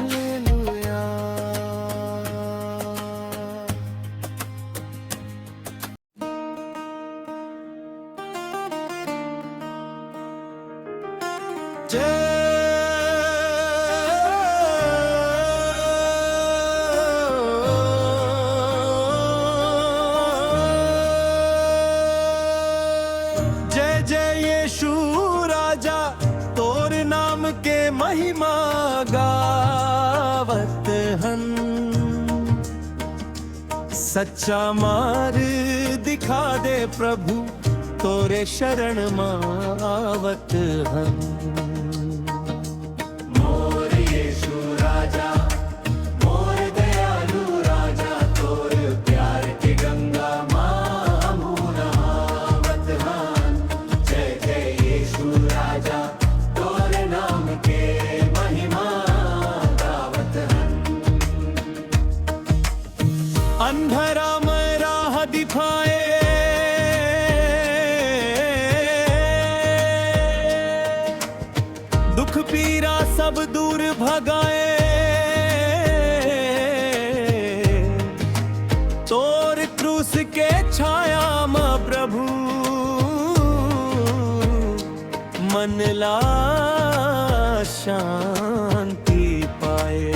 हालेलुया। जय, जय जय यीशु राजा, तोर नाम के महिमा गावत हन। सच्चा मार्ग दिखा दे प्रभु, तोरे शरण म आवत हन। मोर यीशु राजा, मोर दयालु राजा, तोर प्यार के गंगा म हमू नहावत हन। जय जय यीशु राजा, तोर नाम के महिमा गावत हन। अंधरा म राह दिखाए, दुख पीरा सब दूर भगाए। तोर क्रूस के छाया म प्रभु, मन ला शांति पाए।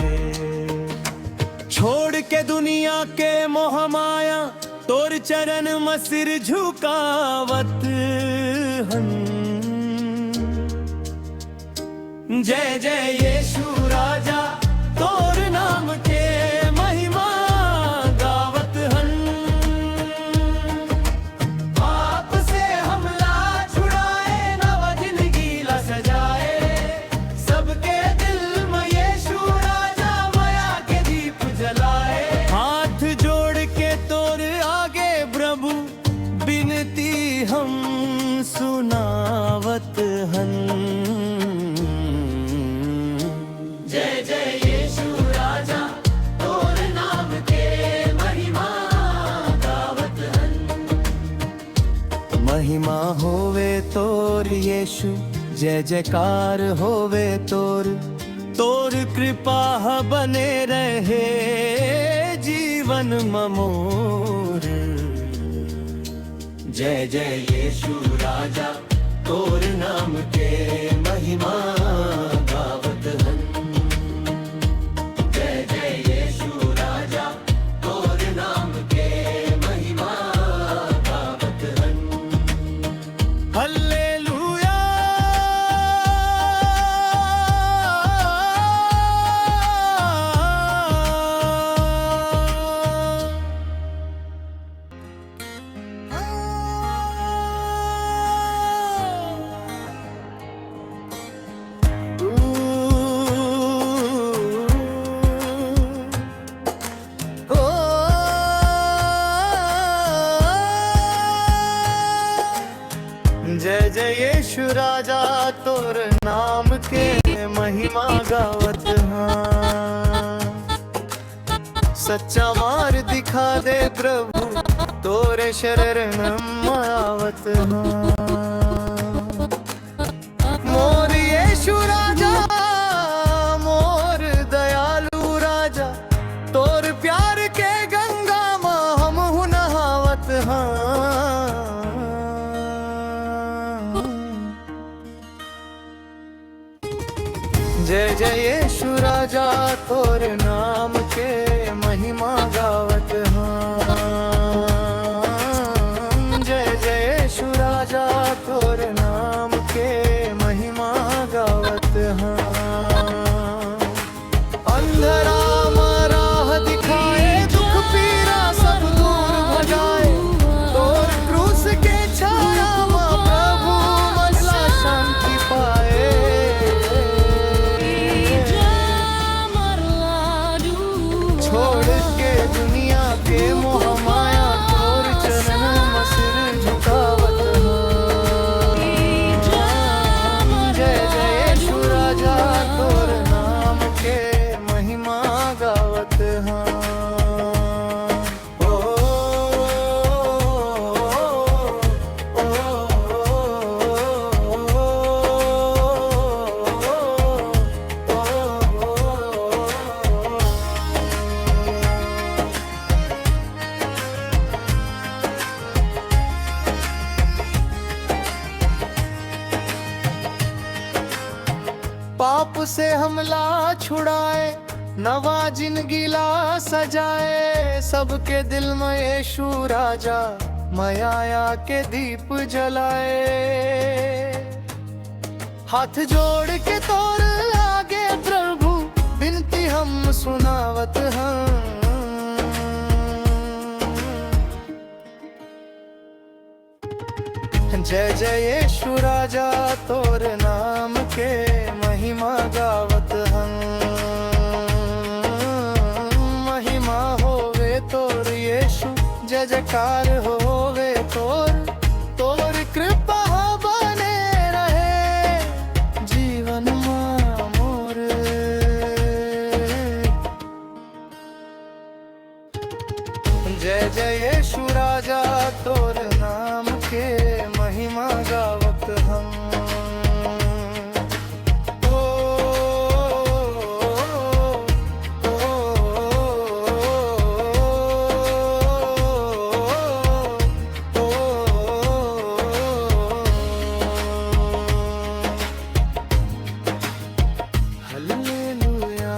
छोड़ के दुनिया के मोह माया, तोर चरण म सिर झुकावत हन। जय जय यीशु राजा, तोर नाम के महिमा गावत हन। पाप से हमला छुड़ाए, नवा जिंदगी ला सजाए। सबके दिल म यीशु राजा मया के दीप जलाए। हाथ जोड़ के तोर आगे प्रभु, बिनती हम सुनावत हन। जय जय यीशु राजा, तोर नाम के महिमा गावत हन। महिमा होवे तोर यीशु, जय जयकार होवे तोर। तोर कृपा ह बने रहे जीवन म मोर। जय जय यीशु राजा, तोर नाम के महिमा गावत हन। जय जय यीशु राजा, तोर नाम के महिमा गावत हन। हालेलुया। जय जय यीशु राजा, तोर नाम के महिमा गावत हाँ। सच्चा मार दिखा दे प्रभु, तोरे शरण म आवत हाँ। मोर यीशु राजा, मोर दयालु राजा, तोर प्यार के गंगा म हमहू नहावत हाँ। जय जय यीशु राजा, तोर नाम के महिमा गावत हाँ। जय जय यीशु राजा, तोर नाम के महिमा गावत हाँ। अंधरा म राह दिखाए, दुख पीरा सब दूर भगाए। तोर क्रूस के छाया म प्रभु मन ला शांति पाए। छोड़ के दुनिया के मोह माया, तोर चरण म सिर झुकावत हाँ। जय जय यीशु राजा, तोर नाम के महिमा गावत हाँ। ओ, ओ, ओ, ओ, ओ, ओ, ओ, ओ, पाप से हमला छुड़ाए, नवा जिंदगी ला सजाए, सबके दिल में यीशु राजा मया के दीप जलाए। हाथ जोड़ के तोर आगे प्रभु, बिनती हम सुनावत हन। जय जय यीशु राजा, तोर नाम के महिमा गावत हन। महिमा होवे तोर यीशु, जय जयकार होवे तोर। तोर कृपा बने रहे जीवन मा मोर। जय जय यीशु राजा, तोर नाम के महिमा गावत हन। ओ, ओ, ओ, ओ, ओ, ओ, ओ, ओ। हालेलुया।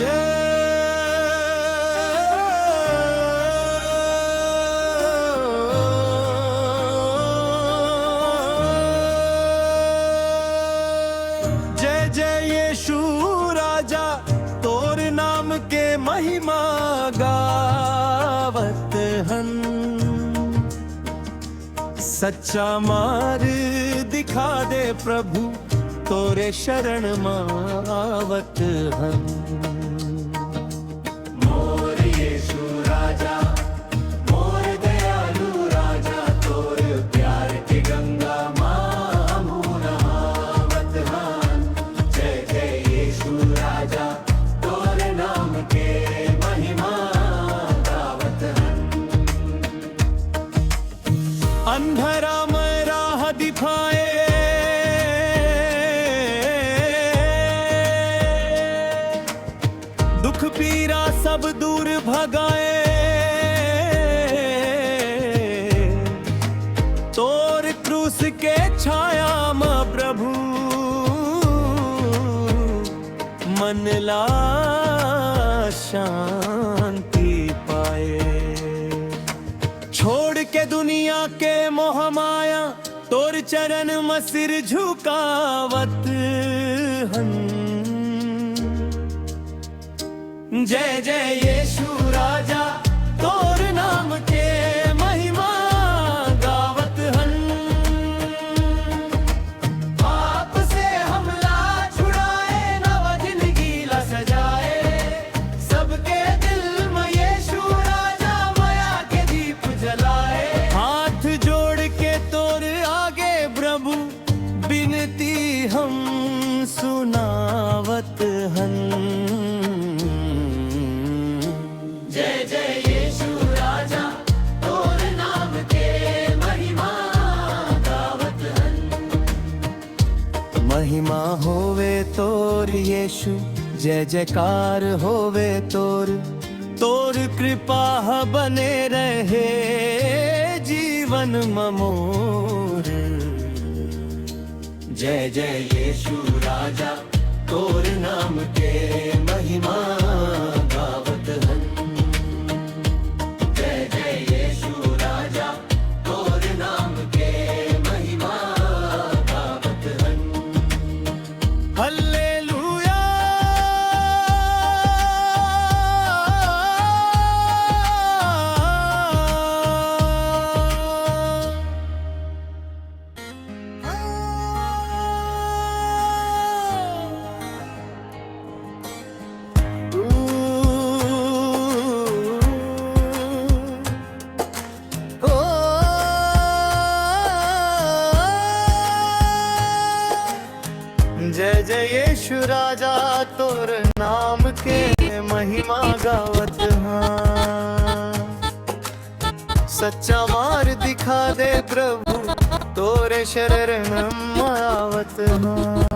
जय, जय जय यीशु राजा, तोर नाम के महिमा गावत हन। सच्चा मार दिखा दे प्रभु, तोरे शरण मा आवत हन। मोर यीशु राजा, मोर दयालु राजा, तोर प्यार के गंगा मा हमहू नहावत हन। जय जय यीशु राजा, तोर नाम के महिमा गावत पीरा सब दूर भगाए। तोर क्रूस के छाया म प्रभु, मन ला शांति पाए। छोड़ के दुनिया के मोह माया, तोर चरण म सिर झुकावत हन। जय जय यीशु राजा, तोर नाम के महिमा गावत हन। पाप से हमला छुड़ाए, नवा जिंदगी ला सजाए। सबके दिल म यीशु राजा, मया के दीप जलाए। हाथ जोड़ के तोर आगे प्रभु, बिनती हम सुनावत हन। जय जय यीशु राजा, तोर नाम के महिमा गावत हन। महिमा होवे तोर यीशु, जय जयकार होवे तोर। तोर कृपा ह बने रहे जीवन म मोर। जय जय यीशु राजा, तोर नाम के महिमा गावत हन। जय जय यीशु राजा, तोर नाम के महिमा गावत हन। हालेलुया। जय जय यीशु राजा, तोर नाम के महिमा गावत हाँ। सच्चा मार दिखा दे प्रभु, तोरे शरण म आवत हाँ।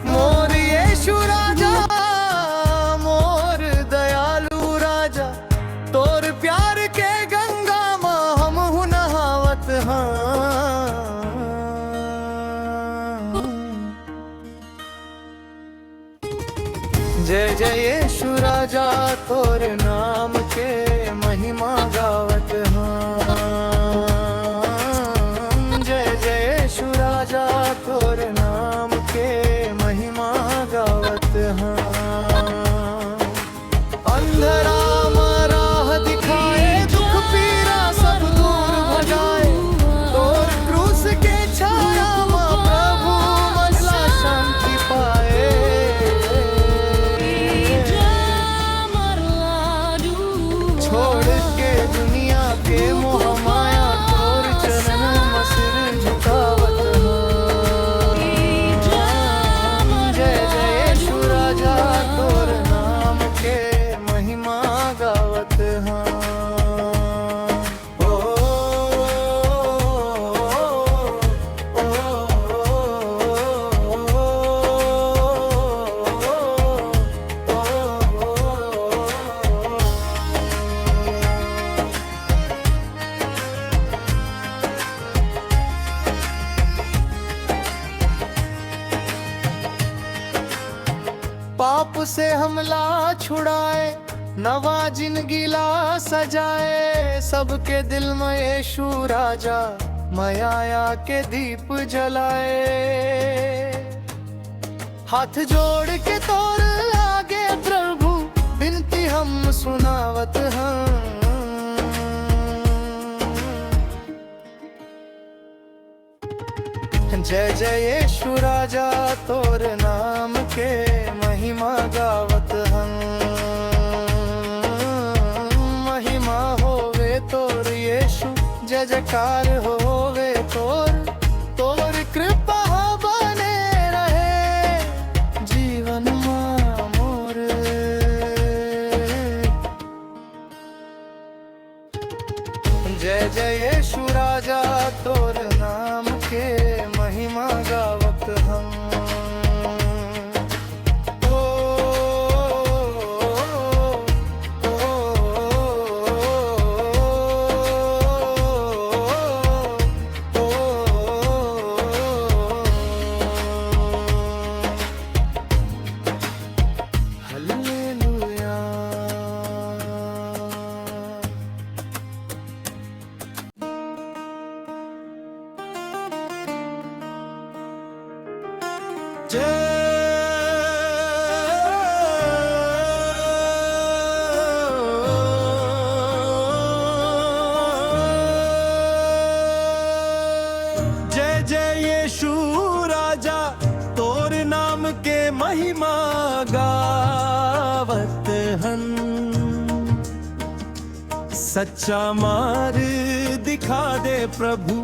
मोर यीशु राजा, मोर दयालु राजा, तोर प्यार के गंगा म हमहू नहावत हाँ। जय जय यीशु राजा, तोर नाम के महिमा गावत हाँ। जय जय यीशु राजा, तोर नाम के महिमा गावत हाँ। अंधरा म राह दिखाए, दुख पीरा सब दूर भगाए। तोर क्रूस के छाया म प्रभु मन ला शांति पाए। छोड़ के दुनिया के मोह माया, तोर चरण म सिर झुकावत हूँ। जय जय यीशु राजा, तोर नाम के महिमा गावत हूँ। पाप से हमला छुड़ाए, नवा जिंदगी ला सजाए, सबके दिल म यीशु राजा, मया के दीप जलाए। हाथ जोड़ के तोर आगे प्रभु, बिनती हम सुनावत हन। जय जय यीशु राजा, तोर नाम के महिमा गावत हन। महिमा होवे तोर यीशु, जय जयकार होवे तोर, तोर कृपा बने रहे जीवन मा मोर। जय जय यीशु राजा, तोर नाम के महिमा गावत हन। ओ, जय जय यीशु राजा, तोर नाम के महिमा गावत हन। सच्चा मार दिखा दे प्रभु,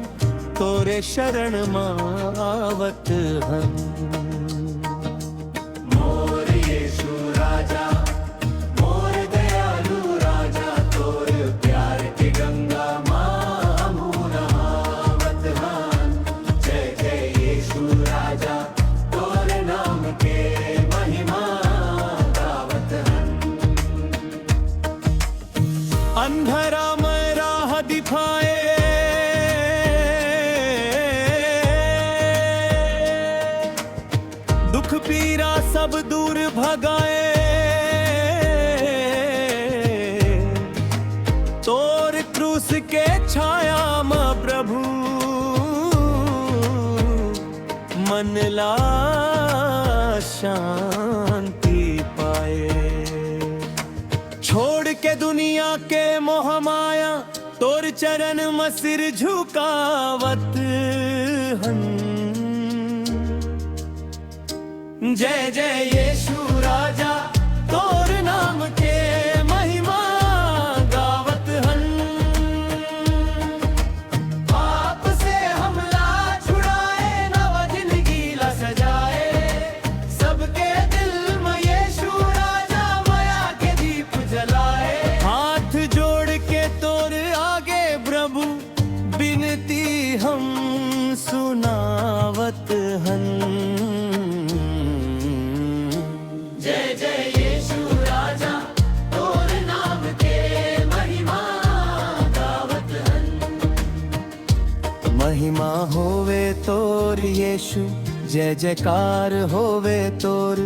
तोरे शरण म आवत हन। मोर यीशु राजा, मोर दयालु राजा, तोर प्यार के गंगा मा हमू नहावत हन। जय जय यीशु राजा, तोर नाम के महिमा गावत हन। अंधरा में राह दिखाए, दुख पीरा सब दूर भगाए। तोर क्रूस के छाया म प्रभु, मन ला शांति पाए। छोड़ के दुनिया के मोह माया, तोर चरण म सिर झुकावत हन। जय जय यीशु राजा, तोर नाम के महिमा गावत हन। पाप से हमला छुड़ाए, नवा जिंदगी ला सजाए। सबके दिल म यीशु राजा, मया के दीप जलाए। हाथ जोड़ के तोर आगे प्रभु, बिनती हम सुनावत हन। जय जय यीशु राजा, तोर नाम के महिमा गावत हन। महिमा होवे तोर यीशु, जय जयकार होवे तोर।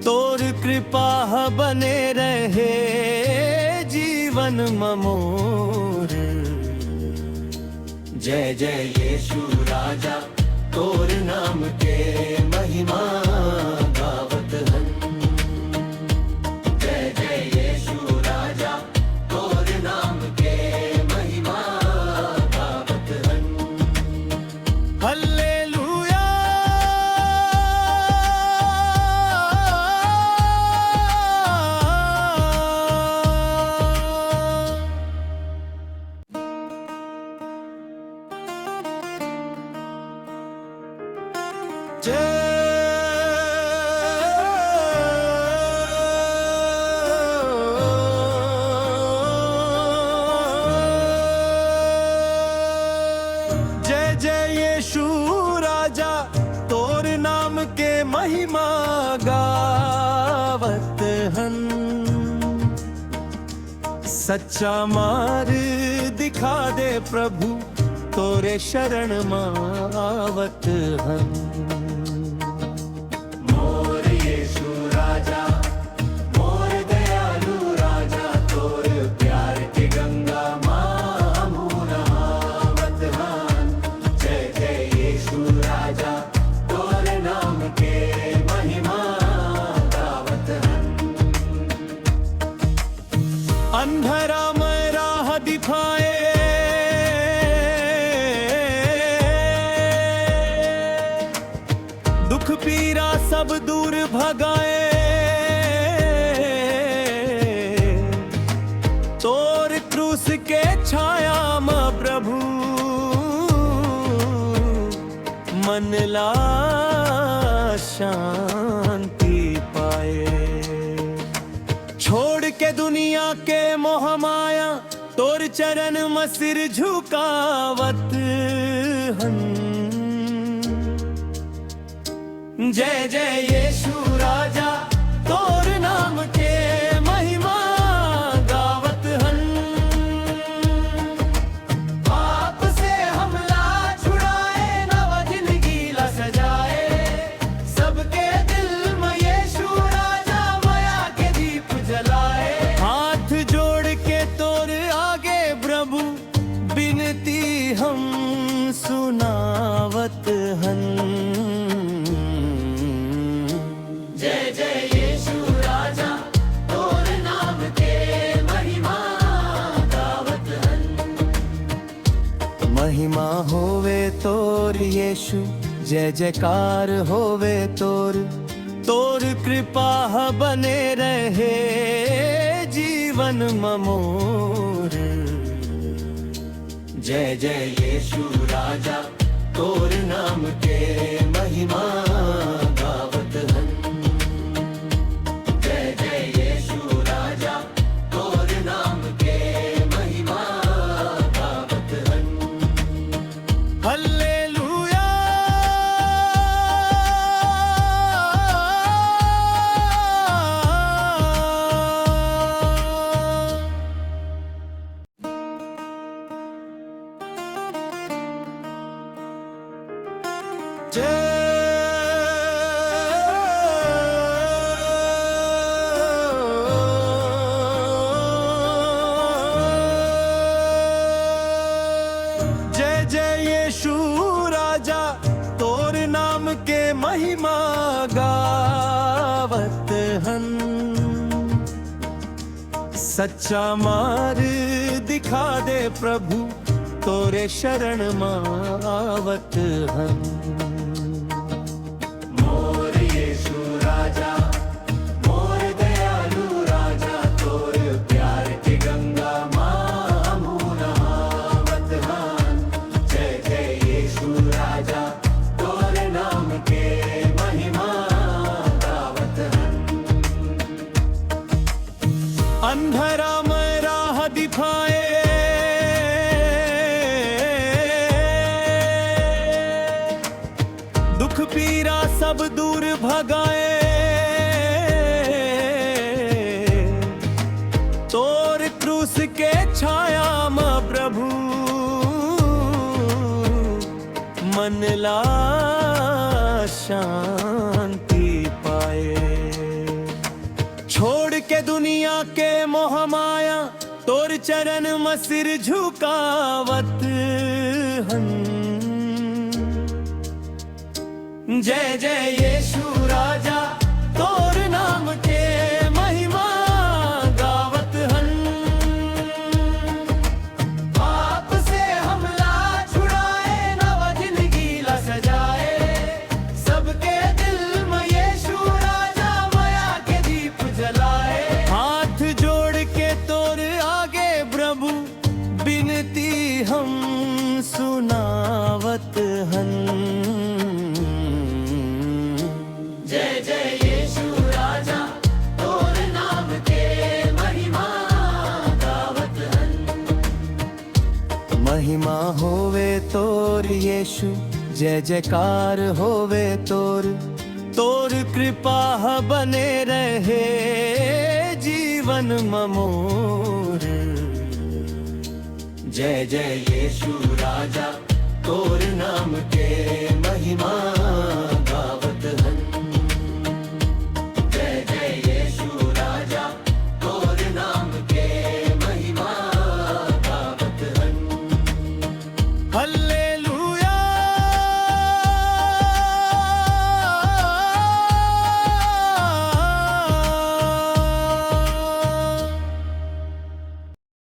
तोर कृपा ह बने रहे जीवन म मोर। जय जय यीशु राजा, तोर नाम के महिमा गावत हन। जय जय यीशु राजा, तोर नाम के महिमा गावत हन। हालेलुया। जय जय जय यीशु राजा, तोर नाम के महिमा गावत हन। सच्चा मार दिखा दे प्रभु, तोरे शरण म आवत हन। मोर यीशु राजा, मोर दयालु राजा, तोर प्यार के गंगा म हमू नहावत हन। जय जय यीशु राजा, तोर नाम के महिमा गावत हन। अंधरा में राह दिखाए, दुख पीरा सब दूर भगाए। तोर क्रूस के छाया म प्रभु, मन ला शांति पाए। छोड़ के दुनिया के मोह माया, तोर चरण म सिर झुकावत हन। जय जय यीशु राजा, तोर नाम के महिमा गावत हन। पाप से हमला छुड़ाए, नवा जिंदगी ला सजाए। सबके दिल म यीशु राजा, मया के दीप जलाए। हाथ जोड़ के तोर आगे प्रभु, बिनती हम सुनावत हन। जय जयकार होवे तोर, तोर कृपा ह बने रहे जीवन म मोर। जय जय यीशु राजा, तोर नाम के महिमा गावत हन। जय जय यीशु राजा, तोर नाम के महिमा गावत हन। हालेलुया। जय जय जय यीशु राजा, तोर नाम के महिमा गावत हन। सच्चा मार दिखा दे प्रभु, तोरे शरण म आवत हन। मोर यीशु राजा, मोर दयालु राजा, तोर प्यार के गंगा म हमू नहावत हन। जय जय यीशु राजा, तोर नाम के महिमा गावत हन। अंधरा म राह दिखाए, दुख पीरा सब दूर भगाए। तोर क्रूस के छाया म प्रभु, मन ला शांति पाए। छोड़ के दुनिया के मोह माया, तोर चरण म सिर झुकावत हन। जय जय यीशु राजा, तोर नाम के महिमा गावत हन। पाप से हमला छुड़ाए, नवा जिंदगी ला सजाए। सबके दिल म यीशु राजा, मया के दीप जलाए। हाथ जोड़ के तोर आगे प्रभु, बिनती हम सुनावत हन। जय जय यीशु राजा, तोर नाम के महिमा गावत हन। महिमा होवे तोर यीशु, जय जयकार होवे तोर, तोर कृपा ह बने रहे जीवन म मोर। जय जय यीशु राजा, तोर नाम के महिमा